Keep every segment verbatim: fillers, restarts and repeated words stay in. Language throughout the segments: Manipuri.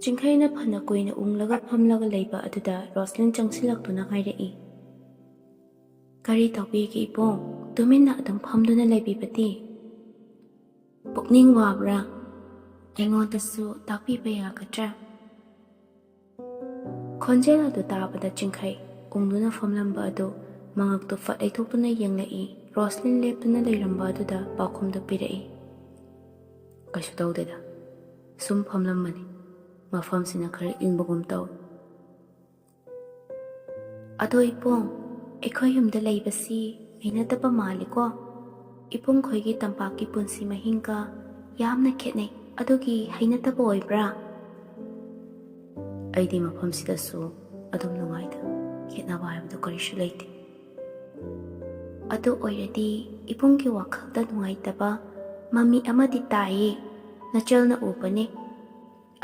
ꯆꯤꯡꯈꯩꯅ ꯐꯅ ꯀꯨꯏꯅ ꯎꯪꯂꯒ ꯐꯝꯂꯒ ꯂꯩꯕ ꯑꯗꯨꯗ ꯔꯣꯁꯂꯤꯟ ꯆꯪꯁꯤꯜꯂꯛꯇꯨꯅ ꯍꯥꯏꯔꯛꯏ, "ꯀꯔꯤ ꯇꯧꯕꯤꯒꯦ ꯏꯕꯨꯡ? ꯇꯨꯃꯤꯟꯅ ꯑꯗꯨꯝ ꯐꯝꯗꯨꯅ ꯂꯩꯕꯤꯕꯗꯤ?" "ꯄꯨꯛꯅꯤꯡ ꯋꯥꯕ꯭ꯔꯥ? ꯑꯩꯉꯣꯟꯗꯁꯨ ꯇꯥꯛꯄꯤꯕ ꯌꯥꯒꯗ꯭ꯔꯥ?" ꯈꯣꯟꯖꯦꯜ ꯑꯗꯨ ꯇꯥꯕꯗ ꯆꯤꯡꯈꯩ ꯎꯪꯗꯨꯅ ꯐꯝꯂꯝꯕ ꯑꯗꯨ ꯃꯉꯛꯇꯨ ꯐꯠ ꯂꯩꯊꯣꯛꯇꯨꯅ ꯌꯦꯡꯂꯛꯏ꯫ ꯔꯣꯁꯂꯤꯟ ꯂꯦꯞꯇꯨꯅ ꯂꯩꯔꯝꯕ ꯑꯗꯨꯗ ꯄꯥꯎꯈꯨꯝꯗꯨ ꯄꯤꯔꯛꯏ, "ꯀꯩꯁꯨ ꯇꯧꯗꯦꯗ, ꯁꯨꯝ ꯐꯝꯂꯝꯕꯅꯤ꯫ ꯃꯐꯝꯁꯤꯅ ꯈꯔ ꯏꯪꯕꯒꯨꯝ ꯇꯧ꯫" "ꯑꯗꯣ ꯏꯕꯨꯡ, ꯑꯩꯈꯣꯏ ꯌꯨꯝꯗ ꯂꯩꯕꯁꯤ ꯍꯩꯅꯗꯕ ꯃꯥꯜꯂꯤꯀꯣ? ꯏꯕꯨꯡ ꯈꯣꯏꯒꯤ ꯇꯝꯄꯥꯛꯀꯤ ꯄꯨꯟꯁꯤ ꯃꯍꯤꯡꯒ ꯌꯥꯝꯅ ꯈꯦꯠꯅꯩ꯫ ꯑꯗꯨꯒꯤ ꯍꯩꯅꯗꯕ ꯑꯣꯏꯕ꯭ꯔꯥ?" "ꯑꯩꯗꯤ ꯃꯐꯝꯁꯤꯗꯁꯨ ꯑꯗꯨꯝ ꯅꯨꯡꯉꯥꯏꯗ꯫ ꯈꯦꯠꯅꯕ ꯍꯥꯏꯕꯗꯨ ꯀꯔꯤꯁꯨ ꯂꯩꯇꯦ꯫" "ꯑꯗꯨ ꯑꯣꯏꯔꯗꯤ ꯏꯕꯨꯡꯒꯤ ꯋꯥꯈꯜꯗ ꯅꯨꯡꯉꯥꯏꯇꯕ ꯃꯃꯤ ꯑꯃꯗꯤ ꯇꯥꯏꯌꯦ꯫ ꯅꯆꯜꯅ ꯎꯕꯅꯦ꯫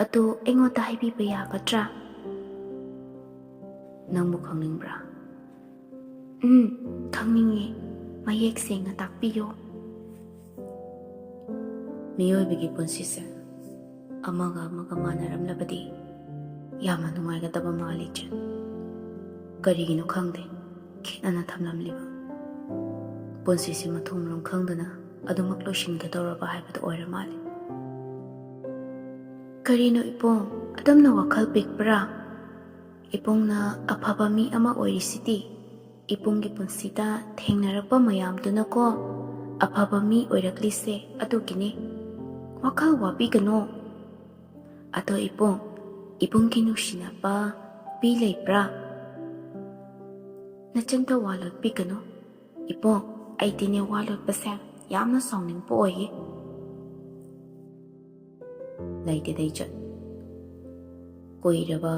ꯑꯗꯨ ꯑꯩꯉꯣꯟꯗ ꯍꯥꯏꯕꯤꯕ ꯌꯥꯒꯗ꯭ꯔꯥ?" "ꯅꯪꯕꯨ ꯈꯪꯅꯤꯡꯕ꯭ꯔꯥ?" "ꯎꯝ, ꯈꯪꯅꯤꯡꯉꯤ꯫ ꯃꯌꯦꯛ ꯁꯦꯡꯅ ꯇꯥꯛꯄꯤꯌꯨ꯫" "ꯃꯤꯑꯣꯏꯕꯒꯤ ꯄꯨꯟꯁꯤꯁꯦ ꯑꯃꯒ ꯑꯃꯒ ꯃꯥꯟꯅꯔꯝꯂꯕꯗꯤ ꯌꯥꯝꯅ ꯅꯨꯡꯉꯥꯏꯒꯗꯕ ꯃꯥꯜꯂꯤ, ꯏꯆꯦ꯫ ꯀꯔꯤꯒꯤꯅꯣ ꯈꯪꯗꯦ, ꯈꯦꯠꯅꯅ ꯊꯝꯂꯝꯂꯤꯕ꯫ ꯄꯨꯟꯁꯤꯁꯦ ꯃꯊꯣꯡ ꯃꯔꯝ ꯈꯪꯗꯅ ꯑꯗꯨꯃꯛ ꯂꯣꯏꯁꯤꯟꯒꯗꯧꯔꯕ ꯍꯥꯏꯕꯗꯨ ꯑꯣꯏꯔ ꯃꯥꯜꯂꯤ꯫" "ꯀꯔꯤꯅꯣ ꯏꯕꯨꯡ, ꯑꯗꯨꯝꯅ ꯋꯥꯈꯜ ꯄꯤꯛꯄ꯭ꯔꯥ? ꯏꯕꯨꯡꯅ ꯑꯐꯕ ꯃꯤ ꯑꯃ ꯑꯣꯏꯔꯤꯁꯤꯗꯤ ꯏꯕꯨꯡꯒꯤ ꯄꯨꯟꯁꯤꯗ ꯊꯦꯡꯅꯔꯛꯄ ꯃꯌꯥꯝꯗꯨꯅꯀꯣ ꯑꯐꯕ ꯃꯤ ꯑꯣꯏꯔꯛꯂꯤꯁꯦ ꯑꯗꯨꯒꯤꯅꯦ꯫ ꯋꯥꯈꯜ ꯋꯥꯕꯤꯒꯅꯣ꯫ ꯑꯗꯣ ꯏꯕꯨꯡ, ꯏꯕꯨꯡꯒꯤ ꯅꯨꯡꯁꯤꯅꯕ ꯅꯨꯄꯤ ꯂꯩꯕ꯭ꯔꯥ?" "ꯅꯆꯟꯗ ꯋꯥ ꯂꯣꯠꯄꯤꯒꯅꯨ ꯏꯕꯨꯡ, ꯑꯩꯗꯤꯅꯦ ꯋꯥ ꯂꯣꯠꯄꯁꯦ ꯌꯥꯝꯅ ꯁꯥꯎꯅꯤꯡꯕ ꯑꯣꯏꯌꯦ꯫" "ꯂꯩꯇꯦꯗ ꯏꯆꯟ, ꯀꯨꯏꯔꯕ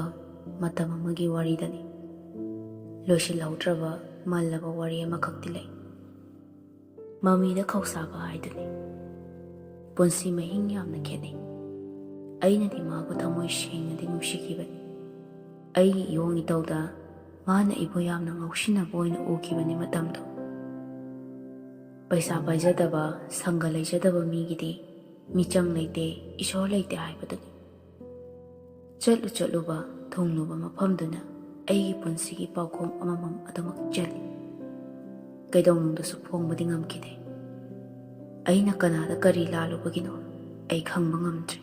ꯃꯇꯝ ꯑꯃꯒꯤ ꯋꯥꯔꯤꯗꯅꯤ꯫ ꯂꯣꯏꯁꯤꯜꯍꯧꯗ꯭ꯔꯕ ꯃꯜꯂꯕ ꯋꯥꯔꯤ ꯑꯃꯈꯛꯇꯤ ꯂꯩ꯫ ꯃꯃꯤꯗ ꯈꯧꯁꯥꯕ ꯍꯥꯏꯗꯨꯅꯤ꯫ ꯄꯨꯟꯁꯤ ꯃꯍꯤꯡ ꯌꯥꯝꯅ ꯈꯦꯠꯅꯩ꯫ ꯑꯩꯅꯗꯤ ꯃꯥꯕꯨ ꯊꯃꯣꯏ ꯁꯦꯡꯅꯗꯤ ꯅꯨꯡꯁꯤꯈꯤꯕꯅꯤ꯫ ꯑꯩꯒꯤ ꯏꯋꯣꯡ ꯏꯇꯧꯗ ꯃꯥꯅ ꯑꯩꯕꯨ ꯌꯥꯝꯅ ꯉꯥꯎꯁꯤꯟꯅꯕ ꯑꯣꯏꯅ ꯎꯈꯤꯕꯅꯤ ꯃꯇꯝꯗꯨ꯫ ꯄꯩꯁꯥ ꯄꯥꯏꯖꯗꯕ, ꯁꯪꯒ ꯂꯩꯖꯗꯕ ꯃꯤꯒꯤꯗꯤ ꯃꯤꯆꯪ ꯂꯩꯇꯦ, ꯏꯁꯣꯔ ꯂꯩꯇꯦ ꯍꯥꯏꯕꯗꯨꯅꯤ꯫ ꯆꯠꯂꯨ ꯆꯠꯂꯨꯕ, ꯊꯨꯡꯂꯨꯕ ꯃꯐꯝꯗꯨꯅ ꯑꯩꯒꯤ ꯄꯨꯟꯁꯤꯒꯤ ꯄꯥꯎꯈꯨꯝ ꯑꯃꯃꯝ ꯑꯗꯨꯃꯛ ꯆꯜꯂꯤ꯫ ꯀꯩꯗꯧꯅꯨꯡꯗꯁꯨ ꯐꯣꯡꯕꯗꯤ ꯉꯝꯈꯤꯗꯦ꯫ ꯑꯩꯅ ꯀꯅꯥꯗ ꯀꯔꯤ ꯂꯥꯜꯂꯨꯕꯒꯤꯅꯣ ꯑꯩ ꯈꯪꯕ ꯉꯝꯗ꯭ꯔꯦ꯫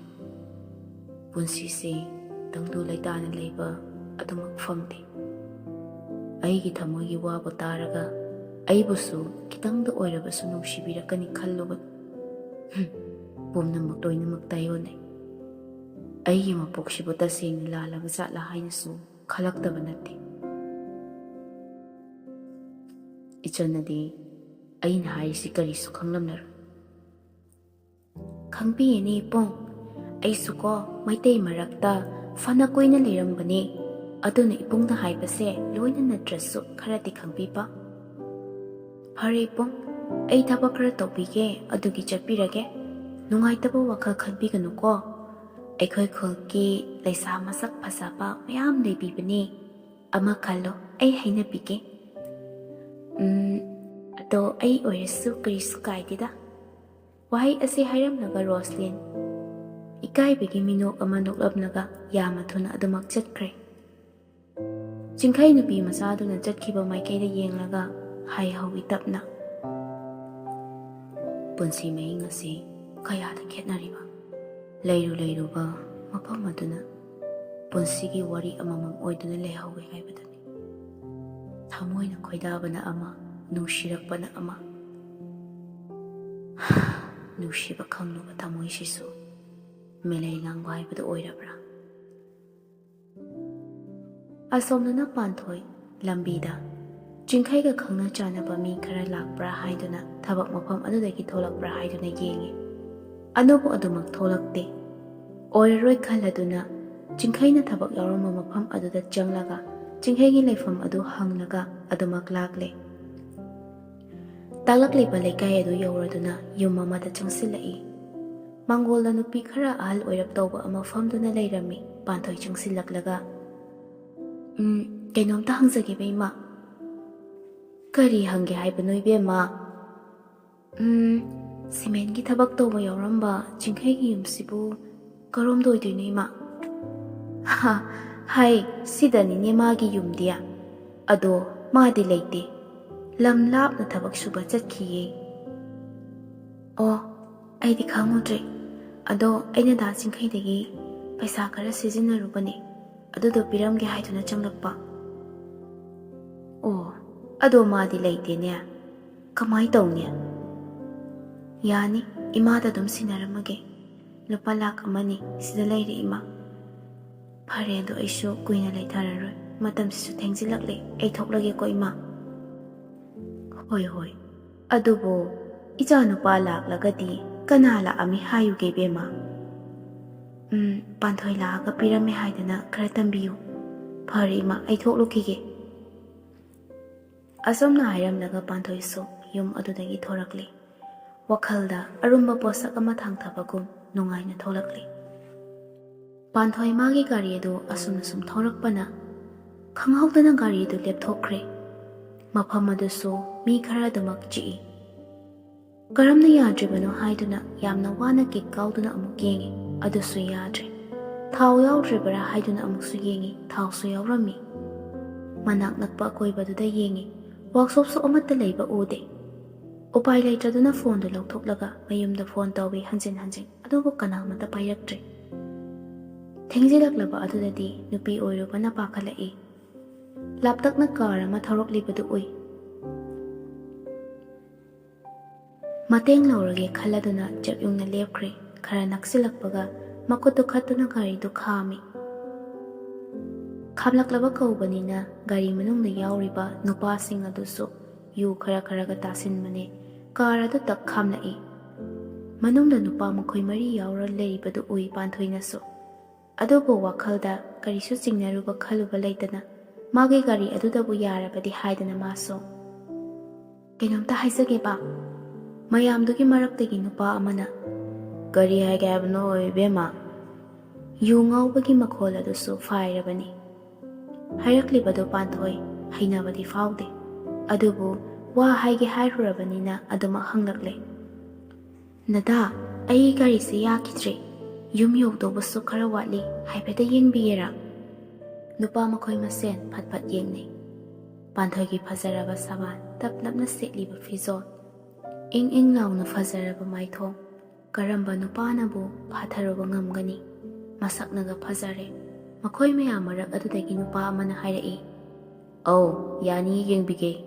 ꯄꯨꯟꯁꯤꯁꯦ ꯇꯪꯗꯨ ꯂꯩꯇꯥꯅ ꯂꯩꯕ ꯑꯗꯨꯃꯛ ꯐꯪꯗꯦ꯫ ꯑꯩꯒꯤ ꯊꯃꯣꯏꯒꯤ ꯋꯥꯕꯨ ꯇꯥꯔꯒ ꯑꯩꯕꯨꯁꯨ ꯈꯤꯇꯪꯗ ꯑꯣꯏꯔꯕꯁꯨ ꯅꯨꯡꯁꯤꯕꯤꯔꯛꯀꯅꯤ ꯈꯜꯂꯨꯕ꯫ ꯍꯨꯝ, ꯄꯨꯝꯅꯃꯛ ꯂꯣꯏꯅꯃꯛ ꯇꯥꯏꯑꯣꯟꯅꯩ꯫ ꯑꯩꯒꯤ ꯃꯄꯣꯛꯁꯤꯕꯨ ꯇꯁꯦꯡꯅ ꯂꯥꯜꯂꯕ ꯖꯥꯠꯂꯥ ꯍꯥꯏꯅꯁꯨ ꯈꯜꯂꯛꯇꯕ ꯅꯠꯇꯦ꯫ ꯏꯆꯟꯅꯗꯤ ꯑꯩꯅ ꯍꯥꯏꯔꯤꯁꯤ ꯀꯔꯤꯁꯨ ꯈꯪꯂꯝꯂꯔꯣꯏ꯫ ꯈꯪꯕꯤꯌꯦꯅꯦ ꯏꯕꯨꯡ, ꯑꯩꯁꯨꯀꯣ ꯃꯩꯇꯩ ꯃꯔꯛꯇ ꯐꯅ ꯀꯨꯏꯅ ꯂꯩꯔꯝꯕꯅꯦ, ꯑꯗꯨꯅ ꯏꯕꯨꯡꯅ ꯍꯥꯏꯕꯁꯦ ꯂꯣꯏꯅ ꯅꯠꯇ꯭ꯔꯁꯨ ꯈꯔꯗꯤ ꯈꯪꯕꯤꯕ꯫ ꯐꯔꯦ ꯏꯕꯨꯡ, ꯑꯩ ꯊꯕꯛ ꯈꯔ ꯇꯧꯕꯤꯒꯦ, ꯑꯗꯨꯒꯤ ꯆꯠꯄꯤꯔꯒꯦ꯫ ꯅꯨꯡꯉꯥꯏꯇꯕ ꯋꯥꯈꯜ ꯈꯟꯕꯤꯒꯅꯨꯀꯣ꯫ ꯑꯩꯈꯣꯏ ꯈꯨꯜꯒꯤ ꯂꯩꯁꯥ ꯃꯁꯛ ꯐꯖꯕ ꯃꯌꯥꯝ ꯂꯩꯕꯤꯕꯅꯦ꯫ ꯑꯃ ꯈꯜꯂꯣ, ꯑꯩ ꯍꯥꯏꯅꯕꯤꯒꯦ꯫ ꯎꯝ, ꯑꯗꯣ ꯑꯩ ꯑꯣꯏꯔꯁꯨ ꯀꯔꯤꯁꯨ ꯀꯥꯏꯗꯦꯗ꯫ ꯋꯥꯍꯩ ꯑꯁꯤ ꯍꯥꯏꯔꯝꯂꯒ ꯔꯣꯁꯂꯤꯟ ꯏꯀꯥꯏꯕꯒꯤ ꯃꯤꯅꯣꯛ ꯑꯃ ꯅꯣꯛꯂꯝꯂꯒ ꯌꯥꯝꯅ ꯊꯨꯅ ꯑꯗꯨꯃꯛ ꯆꯠꯈ꯭ꯔꯦ꯫ ꯆꯤꯡꯈꯩ ꯅꯨꯄꯤ ꯃꯆꯥꯗꯨꯅ ꯆꯠꯈꯤꯕ ꯃꯥꯏꯀꯩꯗ ꯌꯦꯡꯂꯒ ꯍꯥꯏꯍꯧꯏ ꯇꯞꯅ, "ꯄꯨꯟꯁꯤ ꯃꯍꯤꯡ ꯑꯁꯤ ꯀꯌꯥꯗ ꯈꯦꯠꯅꯔꯤꯕ? ꯂꯩꯔꯨ ꯂꯩꯔꯨꯕ ꯃꯐꯝ ꯑꯗꯨꯅ ꯄꯨꯟꯁꯤꯒꯤ ꯋꯥꯔꯤ ꯑꯃꯃꯝ ꯑꯣꯏꯗꯨꯅ ꯂꯩꯍꯧꯏ ꯍꯥꯏꯕꯗꯨꯅꯤ꯫ ꯊꯃꯣꯏꯅ ꯈꯣꯏꯗꯥꯕꯅ ꯑꯃ, ꯅꯨꯡꯁꯤꯔꯛꯄꯅ ꯑꯃ꯫ ꯅꯨꯡꯁꯤꯕ ꯈꯪꯂꯨꯕ ꯊꯃꯣꯏꯁꯤꯁꯨ ꯃꯦꯂꯩ ꯂꯥꯡꯕ ꯍꯥꯏꯕꯗꯨ ꯑꯣꯏꯔꯕ꯭ꯔꯥ?" ꯑꯁꯣꯝꯗꯅ ꯄꯥꯟꯊꯣꯏ ꯂꯝꯕꯤꯗ ꯆꯤꯡꯈꯩꯒ ꯈꯪꯅ ꯆꯥꯟꯅꯕ ꯃꯤ ꯈꯔ ꯂꯥꯛꯄ꯭ꯔꯥ ꯍꯥꯏꯗꯨꯅ ꯊꯕꯛ ꯃꯐꯝ ꯑꯗꯨꯗꯒꯤ ꯊꯣꯛꯂꯛꯄ꯭ꯔꯥ ꯍꯥꯏꯗꯨꯅ ꯌꯦꯡꯉꯤ꯫ ꯑꯗꯨꯕꯨ ꯑꯗꯨꯃꯛ ꯊꯣꯛꯂꯛꯇꯦ꯫ ꯑꯣꯏꯔꯔꯣꯏ ꯈꯜꯂꯗꯨꯅ ꯆꯤꯡꯈꯩꯅ ꯊꯕꯛ ꯌꯥꯎꯔꯝꯕ ꯃꯐꯝ ꯑꯗꯨꯗ ꯆꯪꯂꯒ ꯆꯤꯡꯈꯩꯒꯤ ꯂꯩꯐꯝ ꯑꯗꯨ ꯍꯪꯂꯒ ꯑꯗꯨꯃꯛ ꯂꯥꯛꯂꯦ꯫ ꯇꯥꯛꯂꯛꯂꯤꯕ ꯂꯩꯀꯥꯏ ꯑꯗꯨ ꯌꯧꯔꯗꯨꯅ ꯌꯨꯝ ꯑꯃꯗ ꯆꯪꯁꯤꯜꯂꯛꯏ꯫ ꯃꯪꯒꯣꯜꯗ ꯅꯨꯄꯤ ꯈꯔ ꯑꯍꯜ ꯑꯣꯏꯔꯞ ꯇꯧꯕ ꯑꯃ ꯐꯝꯗꯨꯅ ꯂꯩꯔꯝꯃꯤ꯫ ꯄꯥꯟꯊꯣꯏ ꯆꯪꯁꯤꯜꯂꯛꯂꯒ, "ꯎꯝ, ꯀꯩꯅꯣꯝꯇ ꯍꯪꯖꯒꯦꯕ, ꯏꯃꯥ?" "ꯀꯔꯤ ꯍꯪꯒꯦ ꯍꯥꯏꯕꯅꯣ, ꯏꯕꯦꯝꯃ?" "ꯎꯝ, ꯁꯤꯃꯦꯟꯒꯤ ꯊꯕꯛ ꯇꯧꯕ ꯌꯥꯎꯔꯝꯕ ꯆꯤꯡꯈꯩꯒꯤ ꯌꯨꯝꯁꯤꯕꯨ ꯀꯔꯣꯝꯗ ꯑꯣꯏꯗꯣꯏꯅꯣ, ꯏꯃꯥ?" ꯍꯥꯏ, ꯁꯤꯗꯅꯤꯅꯦ ꯃꯥꯒꯤ ꯌꯨꯝꯗꯤ꯫ ꯑꯗꯣ ꯃꯥꯗꯤ ꯂꯩꯇꯦ, ꯂꯝ ꯂꯥꯞꯅ ꯊꯕꯛ ꯁꯨꯕ ꯆꯠꯈꯤꯌꯦ꯫ ꯑꯣ, ꯑꯩꯗꯤ ꯈꯪꯍꯧꯗ꯭ꯔꯦ꯫ ꯑꯗꯣ ꯑꯩꯅ ꯗꯥ ꯆꯤꯡꯈꯩꯗꯒꯤ ꯄꯩꯁꯥ ꯈꯔ ꯁꯤꯖꯤꯟꯅꯔꯨꯕꯅꯦ, ꯑꯗꯨꯗꯣ ꯄꯤꯔꯝꯒꯦ ꯍꯥꯏꯗꯨꯅ ꯆꯪꯂꯛꯄ꯫ ꯑꯣ, ꯑꯗꯣ ꯃꯥꯗꯤ ꯂꯩꯇꯦꯅꯦ꯫ ꯀꯃꯥꯏ ꯇꯧꯅꯤ? ꯌꯥꯅꯤ, ꯏꯃꯥꯗ ꯑꯗꯨꯝ ꯁꯤꯟꯅꯔꯝꯃꯒꯦ꯫ ꯂꯨꯄꯥ ꯂꯥꯛ ꯑꯃꯅꯤ, ꯁꯤꯗ ꯂꯩꯔꯦ ꯏꯃꯥ꯫ ꯐꯔꯦ, ꯑꯗꯣ ꯑꯩꯁꯨ ꯀꯨꯏꯅ ꯂꯩꯊꯔꯔꯣꯏ, ꯃꯇꯝꯁꯤꯁꯨ ꯊꯦꯡꯖꯤꯜꯂꯛꯂꯦ, ꯑꯩ ꯊꯣꯛꯂꯒꯦꯀꯣ ꯏꯃꯥ꯫ ꯍꯣꯏ ꯍꯣꯏ, ꯑꯗꯨꯕꯨ ꯏꯆꯥꯅꯨꯄꯥ ꯂꯥꯛꯂꯒꯗꯤ ꯀꯅꯥ ꯂꯥꯛꯑꯝꯃꯤ ꯍꯥꯏꯌꯨꯒꯦ ꯏꯕꯦꯝꯃ? ꯎꯝ, ꯄꯥꯟꯊꯣꯏ ꯂꯥꯛꯑꯒ ꯄꯤꯔꯝꯃꯦ ꯍꯥꯏꯗꯅ ꯈꯔ ꯇꯝꯕꯤꯌꯨ꯫ ꯐꯔꯦ ꯏꯃꯥ, ꯑꯩ ꯊꯣꯛꯂꯨꯈꯤꯒꯦ꯫ ꯑꯁꯨꯝꯅ ꯍꯥꯏꯔꯝꯂꯒ ꯄꯥꯟꯊꯣꯏꯁꯨ ꯌꯨꯝ ꯑꯗꯨꯗꯒꯤ ꯊꯣꯔꯛꯂꯦ꯫ ꯋꯥꯈꯜꯗ ꯑꯔꯨꯝꯕ ꯄꯣꯠꯁꯛ ꯑꯃ ꯊꯥꯡꯊꯕꯒꯨꯝ ꯅꯨꯡꯉꯥꯏꯅ ꯊꯣꯛꯂꯛꯂꯦ꯫ ꯄꯥꯟꯊꯣꯏ ꯃꯥꯒꯤ ꯒꯥꯔꯤ ꯑꯗꯨ ꯑꯁꯨꯝ ꯑꯁꯨꯝ ꯊꯧꯔꯛꯄꯅ ꯈꯪꯍꯧꯗꯅ ꯒꯥꯔꯤ ꯑꯗꯨ ꯂꯦꯞꯊꯣꯛꯈ꯭ꯔꯦ꯫ ꯃꯐꯝ ꯑꯗꯨꯁꯨ ꯃꯤ ꯈꯔ ꯑꯗꯨꯃꯛ ꯆꯤꯛꯏ꯫ ꯀꯔꯝꯅ ꯌꯥꯗ꯭ꯔꯤꯕꯅꯣ ꯍꯥꯏꯗꯨꯅ ꯌꯥꯝꯅ ꯋꯥꯅ ꯀꯤꯛ ꯀꯥꯎꯗꯨꯅ ꯑꯃꯨꯛ ꯌꯦꯡꯉꯤ, ꯑꯗꯨꯁꯨ ꯌꯥꯗ꯭ꯔꯦ꯫ ꯊꯥꯎ ꯌꯥꯎꯗ꯭ꯔꯤꯕꯔꯥ ꯍꯥꯏꯗꯨꯅ ꯑꯃꯨꯛꯁꯨ ꯌꯦꯡꯉꯤ, ꯊꯥꯎꯁꯨ ꯌꯥꯎꯔꯝꯃꯤ꯫ ꯃꯅꯥꯛ ꯅꯛꯄ ꯑꯀꯣꯏꯕꯗꯨꯗ ꯌꯦꯡꯉꯤ, ꯋꯥꯛꯁꯣꯞꯁꯨ ꯑꯃꯠꯇ ꯂꯩꯕ ꯎꯗꯦ꯫ ꯎꯄꯥꯏ ꯂꯩꯇ꯭ꯔꯗꯨꯅ ꯐꯣꯟꯗꯨ ꯂꯧꯊꯣꯛꯂꯒ ꯃꯌꯨꯝꯗ ꯐꯣꯟ ꯇꯧꯏ ꯍꯟꯖꯤꯟ ꯍꯟꯖꯤꯟ, ꯑꯗꯨꯕꯨ ꯀꯅꯥꯃꯠꯇ ꯄꯥꯏꯔꯛꯇ꯭ꯔꯦ꯫ ꯊꯦꯡꯖꯤꯜꯂꯛꯂꯕ ꯑꯗꯨꯗꯗꯤ ꯅꯨꯄꯤ ꯑꯣꯏꯔꯨꯕꯅ ꯄꯥꯈꯠꯂꯛꯏ꯫ ꯂꯥꯞꯇꯛꯅ ꯀꯥꯔ ꯑꯃ ꯊꯧꯔꯛꯂꯤꯕꯗꯨ ꯎꯏ꯫ ꯃꯇꯦꯡ ꯂꯧꯔꯒꯦ ꯈꯜꯂꯗꯨꯅ ꯆꯞ ꯌꯨꯡꯅ ꯂꯦꯞꯈ꯭ꯔꯦ꯫ ꯈꯔ ꯅꯛꯁꯤꯜꯂꯛꯄꯒ ꯃꯈꯨꯠꯇꯨ ꯈꯠꯇꯨꯅ ꯒꯥꯔꯤꯗꯨ ꯈꯥꯝꯃꯤ꯫ ꯈꯥꯝꯂꯛꯂꯕ ꯀꯧꯕꯅꯤꯅ ꯒꯥꯔꯤ ꯃꯅꯨꯡꯗ ꯌꯥꯎꯔꯤꯕ ꯅꯨꯄꯥꯁꯤꯡ ꯑꯗꯨꯁꯨ ꯌꯨ ꯈꯔ ꯈꯔꯒ ꯇꯥꯁꯤꯟꯕꯅꯦ꯫ ꯀꯥꯔ ꯑꯗꯨ ꯇꯛ ꯈꯥꯝꯂꯛꯏ꯫ ꯃꯅꯨꯡꯗ ꯅꯨꯄꯥ ꯃꯈꯣꯏ ꯃꯔꯤ ꯌꯥꯎꯔ ꯂꯩꯔꯤꯕꯗꯨ ꯎꯏ ꯄꯥꯟꯊꯣꯏꯅꯁꯨ꯫ ꯑꯗꯨꯕꯨ ꯋꯥꯈꯜꯗ ꯀꯔꯤꯁꯨ ꯆꯤꯡꯅꯔꯨꯕ ꯈꯜꯂꯨꯕ ꯂꯩꯇꯅ ꯃꯥꯒꯤ ꯒꯥꯔꯤ ꯑꯗꯨꯗꯕꯨ ꯌꯥꯔꯕꯗꯤ ꯍꯥꯏꯗꯅ ꯃꯥꯁꯨ, "ꯀꯩꯅꯣꯝꯇ ꯍꯥꯏꯖꯒꯦꯕ?" ꯃꯌꯥꯝꯗꯨꯒꯤ ꯃꯔꯛꯇꯒꯤ ꯅꯨꯄꯥ ꯑꯃꯅ, "ꯀꯔꯤ ꯍꯥꯏꯒꯦ ꯍꯥꯏꯕꯅꯣ, ꯏꯕꯦꯝꯃ?" ꯌꯨ ꯉꯥꯎꯕꯒꯤ ꯃꯈꯣꯜ ꯑꯗꯨꯁꯨ ꯐꯥꯏꯔꯕꯅꯤ꯫ ꯍꯥꯏꯔꯛꯂꯤꯕꯗꯨ ꯄꯥꯟꯊꯣꯏ ꯍꯩꯅꯕꯗꯤ ꯐꯥꯎꯗꯦ꯫ ꯑꯗꯨꯕꯨ ꯋꯥ ꯍꯥꯏꯒꯦ ꯍꯥꯏꯔꯨꯔꯕꯅꯤꯅ ꯑꯗꯨꯃꯛ ꯍꯪꯂꯛꯂꯦ꯫ "ꯅꯗꯥ, ꯑꯩ ꯒꯥꯔꯤꯁꯦ ꯌꯥꯈꯤꯗ꯭ꯔꯦ꯫ "ꯌꯨꯝ ꯌꯧꯗꯧꯕꯁꯨ ꯈꯔ ꯋꯥꯠꯂꯤ, ꯍꯥꯏꯐꯦꯠꯇ ꯌꯦꯡꯕꯤꯒꯦꯔꯥ?" ꯅꯨꯄꯥ ꯃꯈꯣꯏ ꯃꯁꯦꯟ ꯐꯠ ꯐꯠ ꯌꯦꯡꯅꯩ꯫ ꯄꯥꯟꯊꯣꯏꯒꯤ ꯐꯖꯔꯕ ꯁꯕꯥꯟ, ꯇꯞ ꯅꯞꯅ ꯁꯦꯠꯂꯤꯕ ꯐꯤꯖꯣꯜ, ꯏꯪ ꯏꯪ ꯂꯥꯎꯅ ꯐꯖꯔꯕ ꯃꯥꯏꯊꯣꯡ, ꯀꯔꯝꯕ ꯅꯨꯄꯥꯅꯕꯨ ꯐꯥꯊꯔꯨꯕ ꯉꯝꯒꯅꯤ? ꯃꯁꯛꯅꯒ ꯐꯖꯔꯦ꯫ ꯃꯈꯣꯏ ꯃꯌꯥꯝ ꯃꯔꯛ ꯑꯗꯨꯗꯒꯤ ꯅꯨꯄꯥ ꯑꯃꯅ ꯍꯥꯏꯔꯛꯏ, "ꯑꯧ, ꯌꯥꯅꯤ, ꯌꯦꯡꯕꯤꯒꯦ꯫"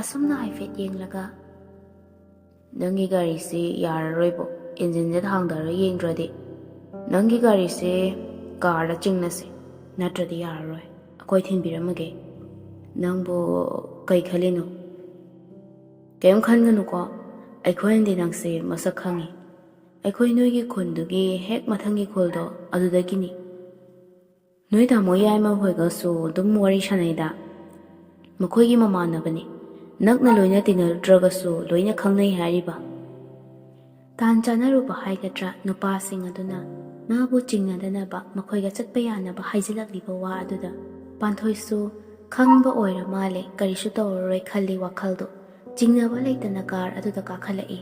ꯑꯁꯨꯝꯅ ꯍꯥꯏꯐꯦꯠ ꯌꯦꯡꯂꯒ, "ꯅꯪꯒꯤ ꯒꯥꯔꯤꯁꯤ ꯌꯥꯔꯔꯣꯏꯕꯣ, ꯏꯟꯖꯤꯟꯁꯦ ꯊꯥꯡꯗꯔ ꯌꯦꯡꯗ꯭ꯔꯗꯤ꯫ ꯅꯪꯒꯤ ꯒꯥꯔꯤꯁꯤ ꯀꯥꯔꯗ ꯆꯤꯡꯅꯁꯦ, ꯅꯠꯇ꯭ꯔꯗꯤ ꯌꯥꯔꯔꯣꯏ꯫ ꯑꯩꯈꯣꯏ ꯊꯤꯟꯕꯤꯔꯝꯃꯒꯦ꯫ ꯅꯪꯕꯨ ꯀꯩ ꯈꯜꯂꯤꯅꯣ?" "ꯀꯩꯝ ꯈꯟꯒꯅꯨꯀꯣ, ꯑꯩꯈꯣꯏꯅꯗꯤ ꯅꯪꯁꯦ ꯃꯁꯛ ꯈꯪꯉꯤ꯫ ꯑꯩꯈꯣꯏ ꯅꯣꯏꯒꯤ ꯈꯨꯟꯗꯨꯒꯤ ꯍꯦꯛ ꯃꯊꯪꯒꯤ ꯈꯨꯜꯗꯣ, ꯑꯗꯨꯗꯒꯤꯅꯤ꯫ ꯅꯣꯏ ꯇꯥꯃꯣ ꯌꯥꯏꯃ ꯍꯣꯏꯒꯁꯨ ꯑꯗꯨꯝ ꯋꯥꯔꯤ ꯁꯥꯟꯅꯩꯗ꯫ ꯃꯈꯣꯏꯒꯤ ꯃꯃꯥꯟꯅꯕꯅꯤ꯫ ꯅꯛꯅ ꯂꯣꯏꯅ ꯇꯤꯟꯅꯔꯨꯗ꯭ꯔꯒꯁꯨ ꯂꯣꯏꯅ ꯈꯪꯅꯩ ꯍꯥꯏꯔꯤꯕ꯫" ꯇꯥꯟ ꯆꯥꯅꯔꯨꯕ ꯍꯥꯏꯒꯗ꯭ꯔꯥ, ꯅꯨꯄꯥꯁꯤꯡ ꯑꯗꯨꯅ ꯃꯥꯕꯨ ꯆꯤꯡꯅꯗꯅꯕ ꯃꯈꯣꯏꯒ ꯆꯠꯄ ꯌꯥꯅꯕ ꯍꯥꯏꯖꯤꯜꯂꯛꯂꯤꯕ ꯋꯥ ꯑꯗꯨꯗ ꯄꯥꯟꯊꯣꯏꯁꯨ ꯈꯪꯕ ꯑꯣꯏꯔ ꯃꯥꯜꯂꯦ, ꯀꯔꯤꯁꯨ ꯇꯧꯔꯔꯣꯏ ꯈꯜꯂꯤ ꯋꯥꯈꯜꯗꯨ꯫ ꯆꯤꯡꯅꯕ ꯂꯩꯇꯅ ꯀꯥꯔ ꯑꯗꯨꯗ ꯀꯥꯈꯠꯂꯛꯏ꯫